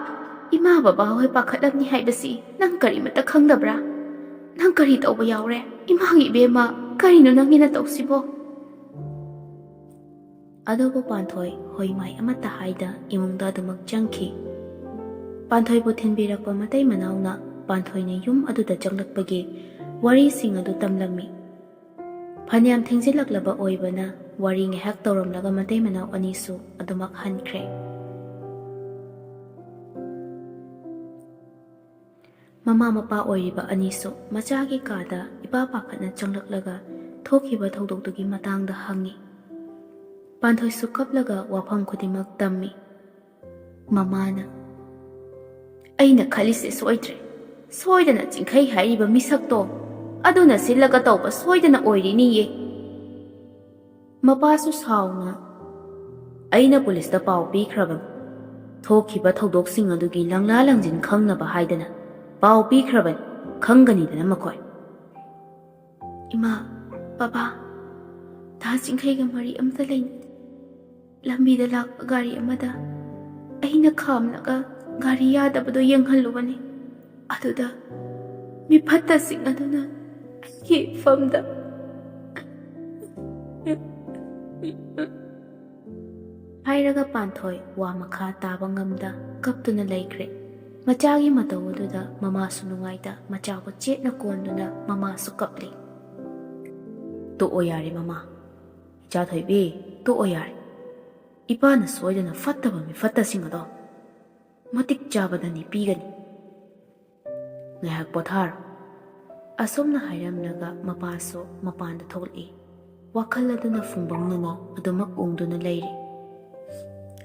ꯏꯃꯥ ꯕꯕꯥ ꯍꯣꯏ ꯄꯥꯈꯠꯂꯝꯅꯤ ꯍꯥꯏꯕꯁꯤ ꯅꯪ ꯀꯔꯤꯃꯠꯇ ꯈꯪꯗꯕ꯭ꯔꯥ? ꯅꯪ ꯀꯔꯤ ꯇꯧꯕ ꯌꯥꯎꯔꯦ? ꯏꯃꯥꯒꯤ ꯏꯕꯦꯝꯃ, ꯀꯔꯤꯅꯣ ꯅꯪꯒꯤ ꯅꯇꯧꯁꯤꯕꯣ?" ꯑꯗꯨꯕꯨ ꯄꯥꯟꯊꯣꯏ ꯍꯣꯏ ꯃꯥꯏ ꯑꯃꯠꯇ ꯍꯥꯏꯗ ꯏꯃꯨꯡꯗ ꯑꯗꯨꯃꯛ ꯆꯪꯈꯤ꯫ ꯄꯥꯟꯊꯣꯏꯕꯨ ꯊꯤꯟꯕꯤꯔꯛꯄ ꯃꯇꯩ ꯃꯅꯥꯎꯅ ꯄꯥꯟꯊꯣꯏꯅ ꯌꯨꯝ ꯑꯗꯨꯗ ꯆꯪꯂꯛꯄꯒꯤ ꯋꯥꯔꯤꯁꯤꯡ ꯑꯗꯨ ꯇꯝꯂꯝꯃꯤ꯫ ꯐꯅꯌꯥꯝ ꯊꯦꯡꯖꯤꯜꯂꯛꯂꯕ ꯑꯣꯏꯕꯅ ꯋꯥꯔꯤ ꯉꯥꯏꯍꯥꯛ ꯇꯧꯔꯝꯂꯒ ꯃꯇꯩ ꯃꯅꯥꯎ ꯑꯅꯤꯁꯨ ꯑꯗꯨꯃꯛ ꯍꯟꯈ꯭ꯔꯦ꯫ ꯃꯃꯥ ꯃꯄꯥ ꯑꯣꯏꯔꯤꯕ ꯑꯅꯤꯁꯨ ꯃꯆꯥꯒꯤ ꯀꯥꯗ ꯏꯄꯥ ꯄꯥꯈꯠꯅ ꯆꯪꯂꯛꯂꯒ ꯊꯣꯛꯈꯤꯕ ꯊꯧꯗꯣꯛꯇꯨꯒꯤ ꯃꯇꯥꯡꯗ ꯍꯪꯉꯤ꯫ ꯄꯥꯟꯊꯣꯏꯁꯨ ꯀꯞꯂꯒ ꯋꯥꯐꯝ ꯈꯨꯗꯤꯡꯃꯛ ꯇꯝꯃꯤ꯫ ꯃꯃꯥꯅ, "ꯑꯩꯅ ꯈꯜꯂꯤꯁꯦ ꯁꯣꯏꯗ꯭ꯔꯦ꯫ ꯁꯣꯏꯗꯅ ꯆꯤꯡꯈꯩ ꯍꯥꯏꯔꯤꯕ ꯃꯤꯁꯛꯇꯣ ꯑꯗꯨꯅ ꯁꯤꯜꯂꯒ ꯇꯧꯕ ꯁꯣꯏꯗꯅ ꯑꯣꯏꯔꯤꯅꯤꯌꯦ꯫" ꯃꯄꯥꯁꯨ ꯁꯥꯎꯅ, "ꯑꯩꯅ ꯄꯨꯂꯤꯁꯇ ꯄꯥꯎ ꯄꯤꯈ꯭ꯔꯕꯅꯤ꯫ ꯊꯣꯛꯈꯤꯕ ꯊꯧꯗꯣꯛꯁꯤꯡ ꯑꯗꯨꯒꯤ ꯂꯪꯂꯥ ꯂꯪꯖꯤꯟ ꯈꯪꯅꯕ ꯍꯥꯏꯗꯅ ꯄꯥꯎ ꯄꯤꯈ꯭ꯔꯕꯅꯤ꯫ ꯈꯪꯒꯅꯤꯗꯅ ꯃꯈꯣꯏ꯫" "ꯏꯃꯥ, ꯕꯕꯥ, ꯗꯥ ꯆꯤꯡꯈꯩꯒ ꯃꯔꯤ ꯑꯝꯇ ꯂꯩꯅꯗꯦ꯫ ꯂꯝꯕꯤꯗ ꯂꯥꯛꯄ ꯒꯥꯔꯤ ꯑꯃꯗ ꯑꯩꯅ ꯈꯥꯝꯂꯒ ꯒꯥꯔꯤ ꯌꯥꯗꯕꯗꯣ ꯌꯦꯡꯍꯜꯂꯨꯕꯅꯤ꯫ ꯑꯗꯨꯗ ꯃꯤꯐꯠꯇꯁꯤꯡ ꯑꯗꯨꯅ ꯑꯩꯒꯤ ꯏꯐꯝꯗ" ꯍꯥꯏꯔꯒ ꯄꯥꯟꯊꯣꯏ ꯋꯥ ꯃꯈꯥ ꯇꯥꯕ ꯉꯝꯗ ꯀꯞꯇꯨꯅ ꯂꯩꯈ꯭ꯔꯦ꯫ ꯃꯆꯥꯒꯤ ꯃꯇꯧ ꯑꯗꯨꯗ ꯃꯃꯥꯁꯨ ꯅꯨꯡꯉꯥꯏꯇ ꯃꯆꯥꯕꯨ ꯆꯦꯠꯅ ꯀꯣꯟꯗꯨꯅ ꯃꯃꯥꯁꯨ ꯀꯞꯂꯤ꯫ "ꯇꯣꯛꯑꯣ ꯌꯥꯔꯦ ꯃꯃꯥ꯫ ꯏꯆꯥ ꯊꯣꯏꯕꯤ, ꯇꯣꯛꯑꯣ ꯌꯥꯔꯦ꯫ ꯏꯄꯥꯅ ꯁꯣꯏꯗꯅ ꯐꯠꯇꯕ ꯃꯤꯐꯠꯇꯁꯤꯡ ꯑꯗꯣ ꯃꯇꯤꯛ ꯆꯥꯕꯗꯅꯤ ꯄꯤꯒꯅꯤ꯫ ꯉꯥꯏꯍꯥꯛ ꯄꯣꯊꯥꯔꯣ꯫" ꯑꯁꯨꯝꯅ ꯍꯥꯏꯔꯝꯂꯒ ꯃꯄꯥꯁꯨ ꯃꯄꯥꯟꯗ ꯊꯣꯛꯂꯛꯏ꯫ ꯋꯥꯈꯜ ꯑꯗꯨꯅ ꯐꯨꯡꯕꯪꯅꯅ ꯑꯗꯨꯃꯛ ꯎꯪꯗꯨꯅ ꯂꯩꯔꯤ꯫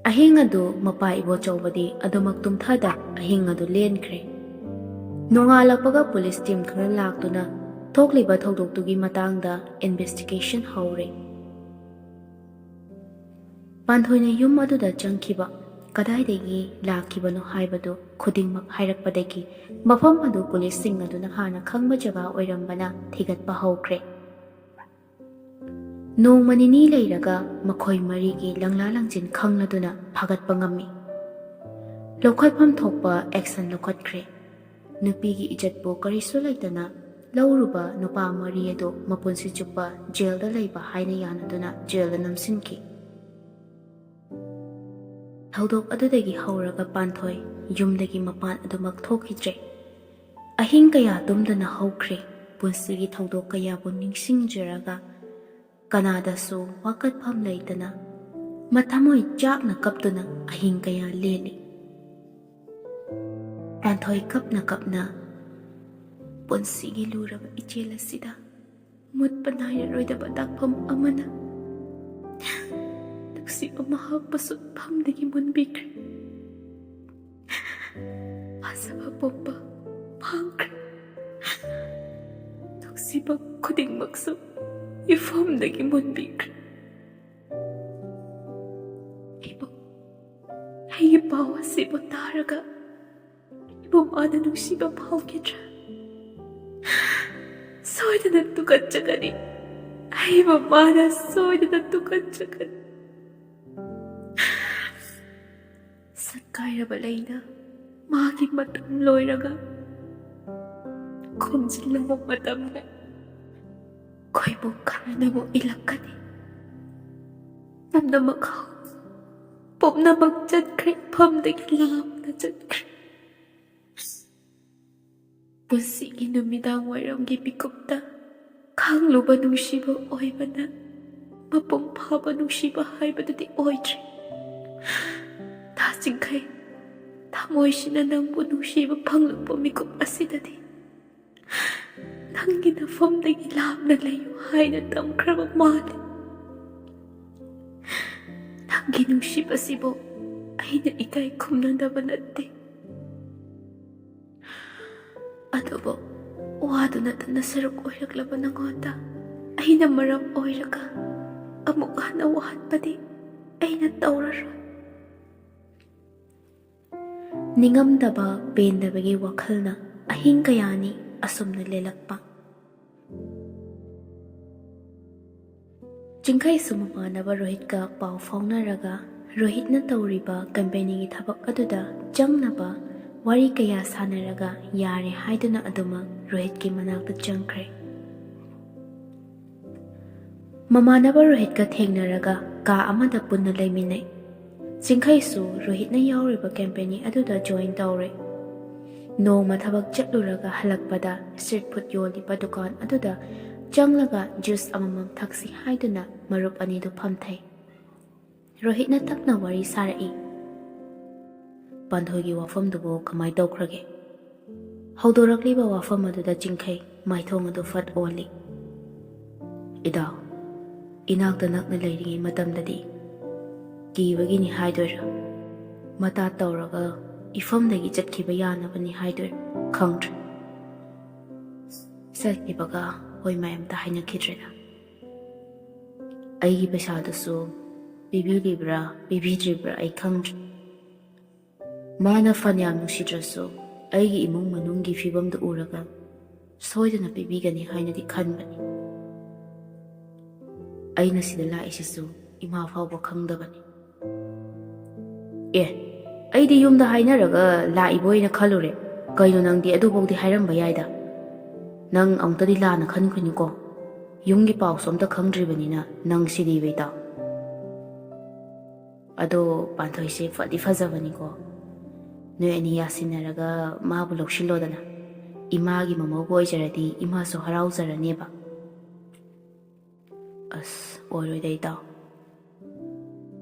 ꯑꯍꯤꯡ ꯑꯗꯨ ꯃꯄꯥ ꯏꯕꯣꯆꯧꯕꯗꯤ ꯑꯗꯨꯃꯛ ꯇꯨꯝꯊꯗ ꯑꯍꯤꯡ ꯑꯗꯨ ꯂꯦꯟꯈ꯭ꯔꯦ꯫ ꯅꯣꯡꯉꯥꯜꯂꯛꯄꯒ ꯄꯨꯂꯤꯁ ꯇꯤꯝ ꯈꯔ ꯂꯥꯛꯇꯨꯅ ꯊꯣꯛꯂꯤꯕ ꯊꯧꯗꯣꯛꯇꯨꯒꯤ ꯃꯇꯥꯡꯗ ꯏꯟꯚꯦꯁꯇꯤꯒꯦꯁꯟ ꯍꯧꯔꯦ꯫ ꯄꯥꯟꯊꯣꯏꯅ ꯌꯨꯝ ꯑꯗꯨꯗ ꯆꯪꯈꯤꯕ, ꯀꯗꯥꯏꯗꯒꯤ ꯂꯥꯛꯈꯤꯕꯅꯣ ꯍꯥꯏꯕꯗꯨ ꯈꯨꯗꯤꯡꯃꯛ ꯍꯥꯏꯔꯛꯄꯗꯒꯤ ꯃꯐꯝ ꯑꯗꯨ ꯄꯨꯂꯤꯁꯁꯤꯡ ꯑꯗꯨꯅ ꯍꯥꯟꯅ ꯈꯪꯕ ꯖꯒꯥ ꯑꯣꯏꯔꯝꯕꯅ ꯊꯤꯒꯠꯄ ꯍꯧꯈ꯭ꯔꯦ꯫ ꯅꯣꯡꯃ ꯅꯤꯅꯤ ꯂꯩꯔꯒ ꯃꯈꯣꯏ ꯃꯔꯤꯒꯤ ꯂꯪꯂꯥ ꯂꯪꯖꯤꯟ ꯈꯪꯂꯗꯨꯅ ꯐꯥꯒꯠꯄ ꯉꯝꯃꯤ꯫ ꯂꯧꯈꯠꯐꯝ ꯊꯣꯛꯄ ꯑꯦꯛꯁꯟ ꯂꯧꯈꯠꯈ꯭ꯔꯦ꯫ ꯅꯨꯄꯤꯒꯤ ꯏꯖꯠꯄꯨ ꯀꯔꯤꯁꯨ ꯂꯩꯇꯅ ꯂꯧꯔꯨꯕ ꯅꯨꯄꯥ ꯃꯔꯤ ꯑꯗꯨ ꯃꯄꯨꯟꯁꯤ ꯆꯨꯞꯄ ꯖꯦꯜꯗ ꯂꯩꯕ ꯍꯥꯏꯅ ꯌꯥꯅꯗꯨꯅ ꯖꯦꯜꯗ ꯅꯝꯁꯤꯟꯈꯤ꯫ ꯊꯧꯗꯣꯛ ꯑꯗꯨꯗꯒꯤ ꯍꯧꯔꯒ ꯄꯥꯟꯊꯣꯏ ꯌꯨꯝꯗꯒꯤ ꯃꯄꯥꯟ ꯑꯗꯨꯃꯛ ꯊꯣꯛꯈꯤꯗ꯭ꯔꯦ꯫ ꯑꯍꯤꯡ ꯀꯌꯥ ꯇꯨꯝꯗꯅ ꯍꯧꯈ꯭ꯔꯦ꯫ ꯄꯨꯟꯁꯤꯒꯤ ꯊꯧꯗꯣꯛ ꯀꯌꯥꯕꯨ ꯅꯤꯡꯁꯤꯡꯖꯔꯒ ꯀꯅꯥꯗꯁꯨ ꯋꯥꯀꯠꯐꯝ ꯂꯩꯇꯅ ꯃꯊꯃꯣꯏ ꯆꯥꯛꯅ ꯀꯞꯇꯨꯅ ꯑꯍꯤꯡ ꯀꯌꯥ ꯂꯦꯜꯂꯤ꯫ ꯄꯥꯟꯊꯣꯏ ꯀꯞꯅ ꯀꯞꯅ ꯄꯨꯟꯁꯤꯒꯤ ꯂꯨꯔꯕ ꯏꯆꯦꯜ ꯑꯁꯤꯗ ꯃꯨꯠꯄ ꯅꯥꯏꯔꯔꯣꯏꯗꯕ ꯇꯥꯛꯐꯝ ꯑꯃꯅ ꯅꯨꯡꯁꯤꯕ ꯃꯍꯥꯛꯄꯨ ꯁꯨꯞꯐꯝꯗꯒꯤ ꯃꯨꯟꯕꯤꯈ꯭ꯔꯦ꯫ ꯐꯖꯕ ꯄꯨꯝꯕ ꯃꯥꯡꯈ꯭ꯔꯦ꯫ ꯅꯨꯡꯁꯤꯕ ꯈꯨꯗꯤꯡꯃꯛꯁꯨ ꯏꯐꯝꯗꯒꯤ ꯃꯨꯟꯕꯤꯈ꯭ꯔꯦ꯫ ꯏꯕꯨꯡ, ꯑꯩꯒꯤ ꯄꯥꯎ ꯑꯁꯤꯕꯨ ꯇꯥꯔꯒ ꯏꯕꯨꯡ ꯃꯥꯅ ꯅꯨꯡꯁꯤꯕ ꯐꯥꯎꯈꯤꯗ꯭ꯔꯥ? ꯁꯣꯏꯗꯅ ꯇꯨꯀꯠꯆꯒꯅꯤ꯫ ꯑꯩꯕꯨ ꯃꯥꯅ ꯁꯣꯏꯗꯅ ꯇꯨꯀꯠꯆꯒꯅꯤ꯫ ꯁꯛꯀꯥꯏꯔꯕ ꯂꯩꯅ ꯃꯥꯒꯤ ꯃꯇꯝ ꯂꯣꯏꯔꯒ ꯈꯣꯝꯖꯤꯜꯂꯕ ꯃꯇꯝꯗ ꯈꯣꯏꯕꯨ ꯈꯔꯅꯕꯨ ꯏꯜꯂꯛꯀꯅꯤ꯫ ꯄꯨꯝꯅꯃꯛ ꯍꯧ-, ꯄꯨꯝꯅꯃꯛ ꯆꯠꯈ꯭ꯔꯦ, ꯏꯐꯝꯗꯒꯤ ꯂꯥꯞꯅ ꯆꯠꯈ꯭ꯔꯦ꯫ ꯄꯨꯟꯁꯤꯒꯤ ꯅꯨꯃꯤꯗꯥꯡ ꯋꯥꯏꯔꯝꯒꯤ ꯃꯤꯀꯨꯞꯇ ꯈꯪꯂꯨꯕ ꯅꯨꯡꯁꯤꯕ ꯑꯣꯏꯕꯅ ꯃꯄꯨꯡ ꯐꯥꯕ ꯅꯨꯡꯁꯤꯕ ꯍꯥꯏꯕꯗꯨꯗꯤ ꯑꯣꯏꯗ꯭ꯔꯦ꯫ ꯇꯥ ꯆꯤꯡꯈꯩ, ꯊꯃꯣꯏꯁꯤꯅ ꯅꯪꯕꯨ ꯅꯨꯡꯁꯤꯕ ꯐꯪꯂꯛꯄ ꯃꯤꯀꯨꯞ ꯑꯁꯤꯗꯗꯤ ꯅꯪꯒꯤ ꯅꯐꯝꯗꯒꯤ ꯂꯥꯞꯅ ꯂꯩꯌꯨ ꯍꯥꯏꯅ ꯇꯝꯈ꯭ꯔꯕ ꯃꯥꯜꯂꯤ꯫ ꯅꯪꯒꯤ ꯅꯨꯡꯁꯤꯕꯁꯤꯕꯨ ꯑꯩꯅ ꯏꯀꯥꯏ ꯈꯨꯝꯅꯗꯕ ꯅꯠꯇꯦ꯫ ꯑꯗꯨꯕꯨ ꯋꯥꯗꯨ ꯅꯠꯇꯅ ꯁꯔꯨꯛ ꯑꯣꯏꯔꯛꯂꯕ ꯅꯉꯣꯟꯗ ꯑꯩꯅ ꯃꯔꯝ ꯑꯣꯏꯔꯒ ꯑꯃꯨꯛ ꯍꯟꯅ ꯋꯥꯍꯟꯕꯗꯤ ꯑꯩꯅ ꯇꯧꯔꯔꯣꯏ꯫ ꯅꯤꯡꯉꯝꯗꯕ ꯄꯦꯟꯗꯕꯒꯤ ꯋꯥꯈꯜꯅ ꯑꯍꯤꯡ ꯀꯌꯥꯅꯤ ꯑꯁꯨꯝꯅ ꯂꯦꯜꯂꯛꯄ꯫ ꯆꯤꯡꯈꯩꯁꯨ ꯃꯃꯥꯟꯅꯕ ꯔꯣꯍꯤꯠꯀ ꯄꯥꯎ ꯐꯥꯎꯅꯔꯒ ꯔꯣꯍꯤꯠꯅ ꯇꯧꯔꯤꯕ ꯀꯝꯄꯦꯅꯤꯒꯤ ꯊꯕꯛ ꯑꯗꯨꯗ ꯆꯪꯅꯕ ꯋꯥꯔꯤ ꯀꯌꯥ ꯁꯥꯟꯅꯔꯒ ꯌꯥꯔꯦ ꯍꯥꯏꯗꯨꯅ ꯑꯗꯨꯃꯛ ꯔꯣꯍꯤꯠꯀꯤ ꯃꯅꯥꯛꯇ ꯆꯪꯈ꯭ꯔꯦ꯫ ꯃꯃꯥꯟꯅꯕ ꯔꯣꯍꯤꯠꯀ ꯊꯦꯡꯅꯔꯒ ꯀꯥ ꯑꯃꯗ ꯄꯨꯟꯅ ꯂꯩꯃꯤꯟꯅꯩ꯫ ꯆꯤꯡꯈꯩꯁꯨ ꯔꯣꯍꯤꯠꯅ ꯌꯥꯎꯔꯤꯕ ꯀꯝꯄꯦꯅꯤ ꯑꯗꯨꯗ ꯖꯣꯏꯟ ꯇꯧꯔꯦ꯫ ꯅꯣꯡꯃ ꯊꯕꯛ ꯆꯠꯂꯨꯔꯒ ꯍꯜꯂꯛꯄꯗ ꯁ꯭ꯇ꯭ꯔꯤꯠ ꯐꯨꯗ ꯌꯣꯜꯂꯤꯕ ꯗꯨꯀꯥꯟ ꯑꯗꯨꯗ ꯆꯪꯂꯒ ꯖꯨꯁ ꯑꯃꯃꯝ ꯊꯛꯁꯤ ꯍꯥꯏꯗꯨꯅ ꯃꯔꯨꯞ ꯑꯅꯤꯗꯨ ꯐꯝꯊꯩ꯫ ꯔꯣꯍꯤꯠꯅ ꯇꯞꯅ ꯋꯥꯔꯤ ꯁꯥꯔꯛꯏ꯫ "ꯄꯥꯟꯊꯣꯏꯒꯤ ꯋꯥꯐꯝꯗꯨꯕꯨ ꯀꯃꯥꯏ ꯇꯧꯈ꯭ꯔꯒꯦ?" ꯍꯧꯗꯣꯔꯛꯂꯤꯕ ꯋꯥꯐꯝ ꯑꯗꯨꯗ ꯆꯤꯡꯈꯩ ꯃꯥꯏꯊꯣꯡ ꯑꯗꯨ ꯐꯠ ꯑꯣꯜꯂꯤ꯫ "ꯏꯗꯥꯎ, ꯏꯅꯥꯛꯇ ꯅꯛꯅ ꯂꯩꯔꯤꯉꯩ ꯃꯇꯝꯗꯗꯤ ꯀꯤꯕꯒꯤꯅꯤ ꯍꯥꯏꯗꯣꯏꯔꯥ? ꯃꯇꯥ ꯇꯧꯔꯒ ꯏꯐꯝꯗꯒꯤ ꯆꯠꯈꯤꯕ ꯌꯥꯅꯕꯅꯤ ꯍꯥꯏꯗꯣꯏꯔꯥ ꯈꯪꯗ꯭ꯔꯦ꯫ ꯆꯠꯈꯤꯕꯒ ꯍꯣꯏ ꯃꯥꯏ ꯑꯝꯇ ꯍꯥꯏꯅꯈꯤꯗ꯭ꯔꯦꯗ꯫ ꯑꯩꯒꯤ ꯄꯩꯁꯥꯗꯨꯁꯨ ꯄꯤꯕꯤꯔꯤꯕ꯭ꯔꯥ ꯄꯤꯕꯤꯗ꯭ꯔꯤꯕ꯭ꯔꯥ ꯑꯩ ꯈꯪꯗ꯭ꯔꯦ꯫ ꯃꯥꯅ ꯐꯅꯌꯥꯝ ꯅꯨꯡꯁꯤꯗ꯭ꯔꯁꯨ ꯑꯩꯒꯤ ꯏꯃꯨꯡ ꯃꯅꯨꯡꯒꯤ ꯐꯤꯕꯝꯗꯨ ꯎꯔꯒ ꯁꯣꯏꯗꯅ ꯄꯤꯕꯤꯒꯅꯤ ꯍꯥꯏꯅꯗꯤ ꯈꯟꯕꯅꯤ꯫ ꯑꯩꯅ ꯁꯤꯗ ꯂꯥꯛꯏꯁꯤꯁꯨ ꯏꯃꯥ ꯐꯥꯎꯕ ꯈꯪꯗꯕꯅꯤ꯫ ꯑꯦ, ꯑꯩꯗꯤ ꯌꯨꯝꯗ ꯍꯥꯏꯅꯔꯒ ꯂꯥꯛꯏꯕꯣꯏꯅ ꯈꯜꯂꯨꯔꯦ꯫ ꯀꯩꯅꯣ ꯅꯪꯗꯤ ꯑꯗꯨꯐꯥꯎꯗꯤ ꯍꯥꯏꯔꯝꯕ ꯌꯥꯏꯗ꯫ ꯅꯪ ꯑꯃꯨꯛꯇꯗꯤ ꯂꯥꯟꯅ ꯈꯟꯈꯤꯅꯨꯀꯣ꯫ ꯌꯨꯝꯒꯤ ꯄꯥꯎꯁꯨ ꯑꯝꯇ ꯈꯪꯗ꯭ꯔꯤꯕꯅꯤꯅ ꯅꯪ ꯁꯤꯗꯤ ꯏꯕꯩꯇꯥꯎ꯫ ꯑꯗꯣ ꯄꯥꯟꯊꯣꯏꯁꯦ ꯐꯗꯤ ꯐꯖꯕꯅꯤꯀꯣ꯫ ꯅꯣꯏ ꯑꯅꯤ ꯌꯥꯁꯤꯟꯅꯔꯒ ꯃꯥꯕꯨ ꯂꯧꯁꯤꯜꯂꯣꯗꯅ꯫ ꯏꯃꯥꯒꯤ ꯃꯃꯧꯕꯨ ꯑꯣꯏꯖꯔꯗꯤ ꯏꯃꯥꯁꯨ ꯍꯔꯥꯎꯖꯔꯅꯦꯕ꯫ ꯑꯁ, ꯑꯣꯏꯔꯣꯏꯗ ꯏꯇꯥꯎ꯫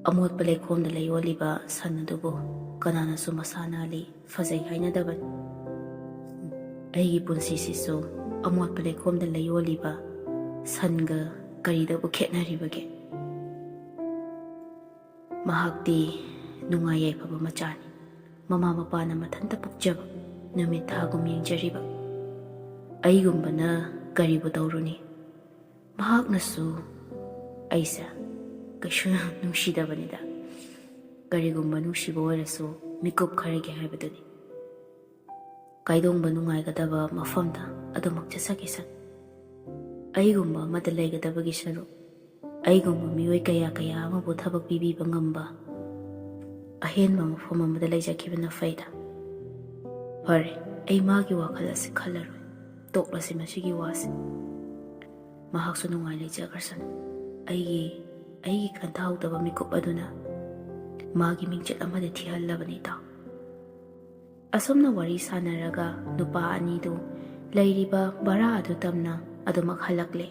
ꯑꯃꯣꯠꯄ ꯂꯩꯈꯣꯝꯗ ꯂꯩꯌꯣꯜꯂꯤꯕ ꯁꯟ ꯑꯗꯨꯕꯨ ꯀꯅꯥꯅꯁꯨ ꯃꯁꯥ ꯅꯥꯜꯂꯤ, ꯐꯖꯩ ꯍꯥꯏꯅꯗꯕꯅꯤ꯫ ꯑꯩꯒꯤ ꯄꯨꯟꯁꯤꯁꯤꯁꯨ ꯑꯃꯣꯠꯄ ꯂꯩꯈꯣꯝꯗ ꯂꯩꯌꯣꯜꯂꯤꯕ ꯁꯟꯒ ꯀꯔꯤꯗꯕꯨ ꯈꯦꯠꯅꯔꯤꯕꯒꯦ? ꯃꯍꯥꯛꯇꯤ ꯅꯨꯡꯉꯥꯏ ꯌꯥꯏꯐꯕ ꯃꯆꯥꯅꯤ꯫ ꯃꯃꯥ ꯃꯄꯥꯅ ꯃꯊꯟꯇ ꯄꯣꯛꯆꯕ, ꯅꯨꯃꯤꯠ ꯊꯥꯒꯨꯝ ꯌꯦꯡꯖꯔꯤꯕ꯫ ꯑꯩꯒꯨꯝꯕꯅ ꯀꯔꯤꯕꯨ ꯇꯧꯔꯨꯅꯤ? ꯃꯍꯥꯛꯅꯁꯨ ꯑꯩꯁꯦ ꯀꯩꯁꯨ ꯅꯨꯡꯁꯤꯗꯕꯅꯤꯗ꯫ ꯀꯔꯤꯒꯨꯝꯕ ꯅꯨꯡꯁꯤꯕ ꯑꯣꯏꯔꯁꯨ ꯃꯤꯀꯨꯞ ꯈꯔꯒꯤ ꯍꯥꯏꯕꯗꯨꯅꯤ꯫ ꯀꯥꯏꯗꯣꯡꯕ ꯅꯨꯡꯉꯥꯏꯒꯗꯕ ꯃꯐꯝꯗ ꯑꯗꯨꯃꯛ ꯆꯠꯆꯈꯤꯁꯅꯨ꯫ ꯑꯩꯒꯨꯝꯕ ꯑꯃꯗ ꯂꯩꯒꯗꯕꯒꯤ ꯁꯔꯨꯛ, ꯑꯩꯒꯨꯝꯕ ꯃꯤꯑꯣꯏ ꯀꯌꯥ ꯀꯌꯥ ꯑꯃꯕꯨ ꯊꯕꯛ ꯄꯤꯕꯤꯕ ꯉꯝꯕ ꯑꯍꯦꯟꯕ ꯃꯐꯝ ꯑꯃꯗ ꯂꯩꯖꯈꯤꯕꯅ ꯐꯩꯗ꯫ ꯐꯔꯦ, ꯑꯩ ꯃꯥꯒꯤ ꯋꯥꯈꯜ ꯑꯁꯤ ꯈꯜꯂꯔꯣꯏ꯫ ꯇꯣꯛꯂꯁꯤ ꯃꯁꯤꯒꯤ ꯋꯥꯁꯤ꯫ ꯃꯍꯥꯛꯁꯨ ꯅꯨꯡꯉꯥꯏ ꯂꯩꯖꯈ꯭ꯔꯁꯅꯨ꯫ ꯑꯩꯒꯤ, ꯑꯩꯒꯤ ꯈꯟꯊꯍꯧꯗꯕ ꯃꯤꯀꯨꯞ ꯑꯗꯨꯅ ꯃꯥꯒꯤ ꯃꯤꯡꯆꯠ ꯑꯃꯗꯤ ꯊꯤꯍꯜꯂꯕꯅꯤ ꯏꯇꯥꯎ꯫ ꯑꯁꯨꯝꯅ ꯋꯥꯔꯤ ꯁꯥꯟꯅꯔꯒ ꯅꯨꯄꯥ ꯑꯅꯤꯗꯨ ꯂꯩꯔꯤꯕ ꯚꯔꯥ ꯑꯗꯨ ꯇꯝꯅ ꯑꯗꯨꯃꯛ ꯍꯜꯂꯛꯂꯦ꯫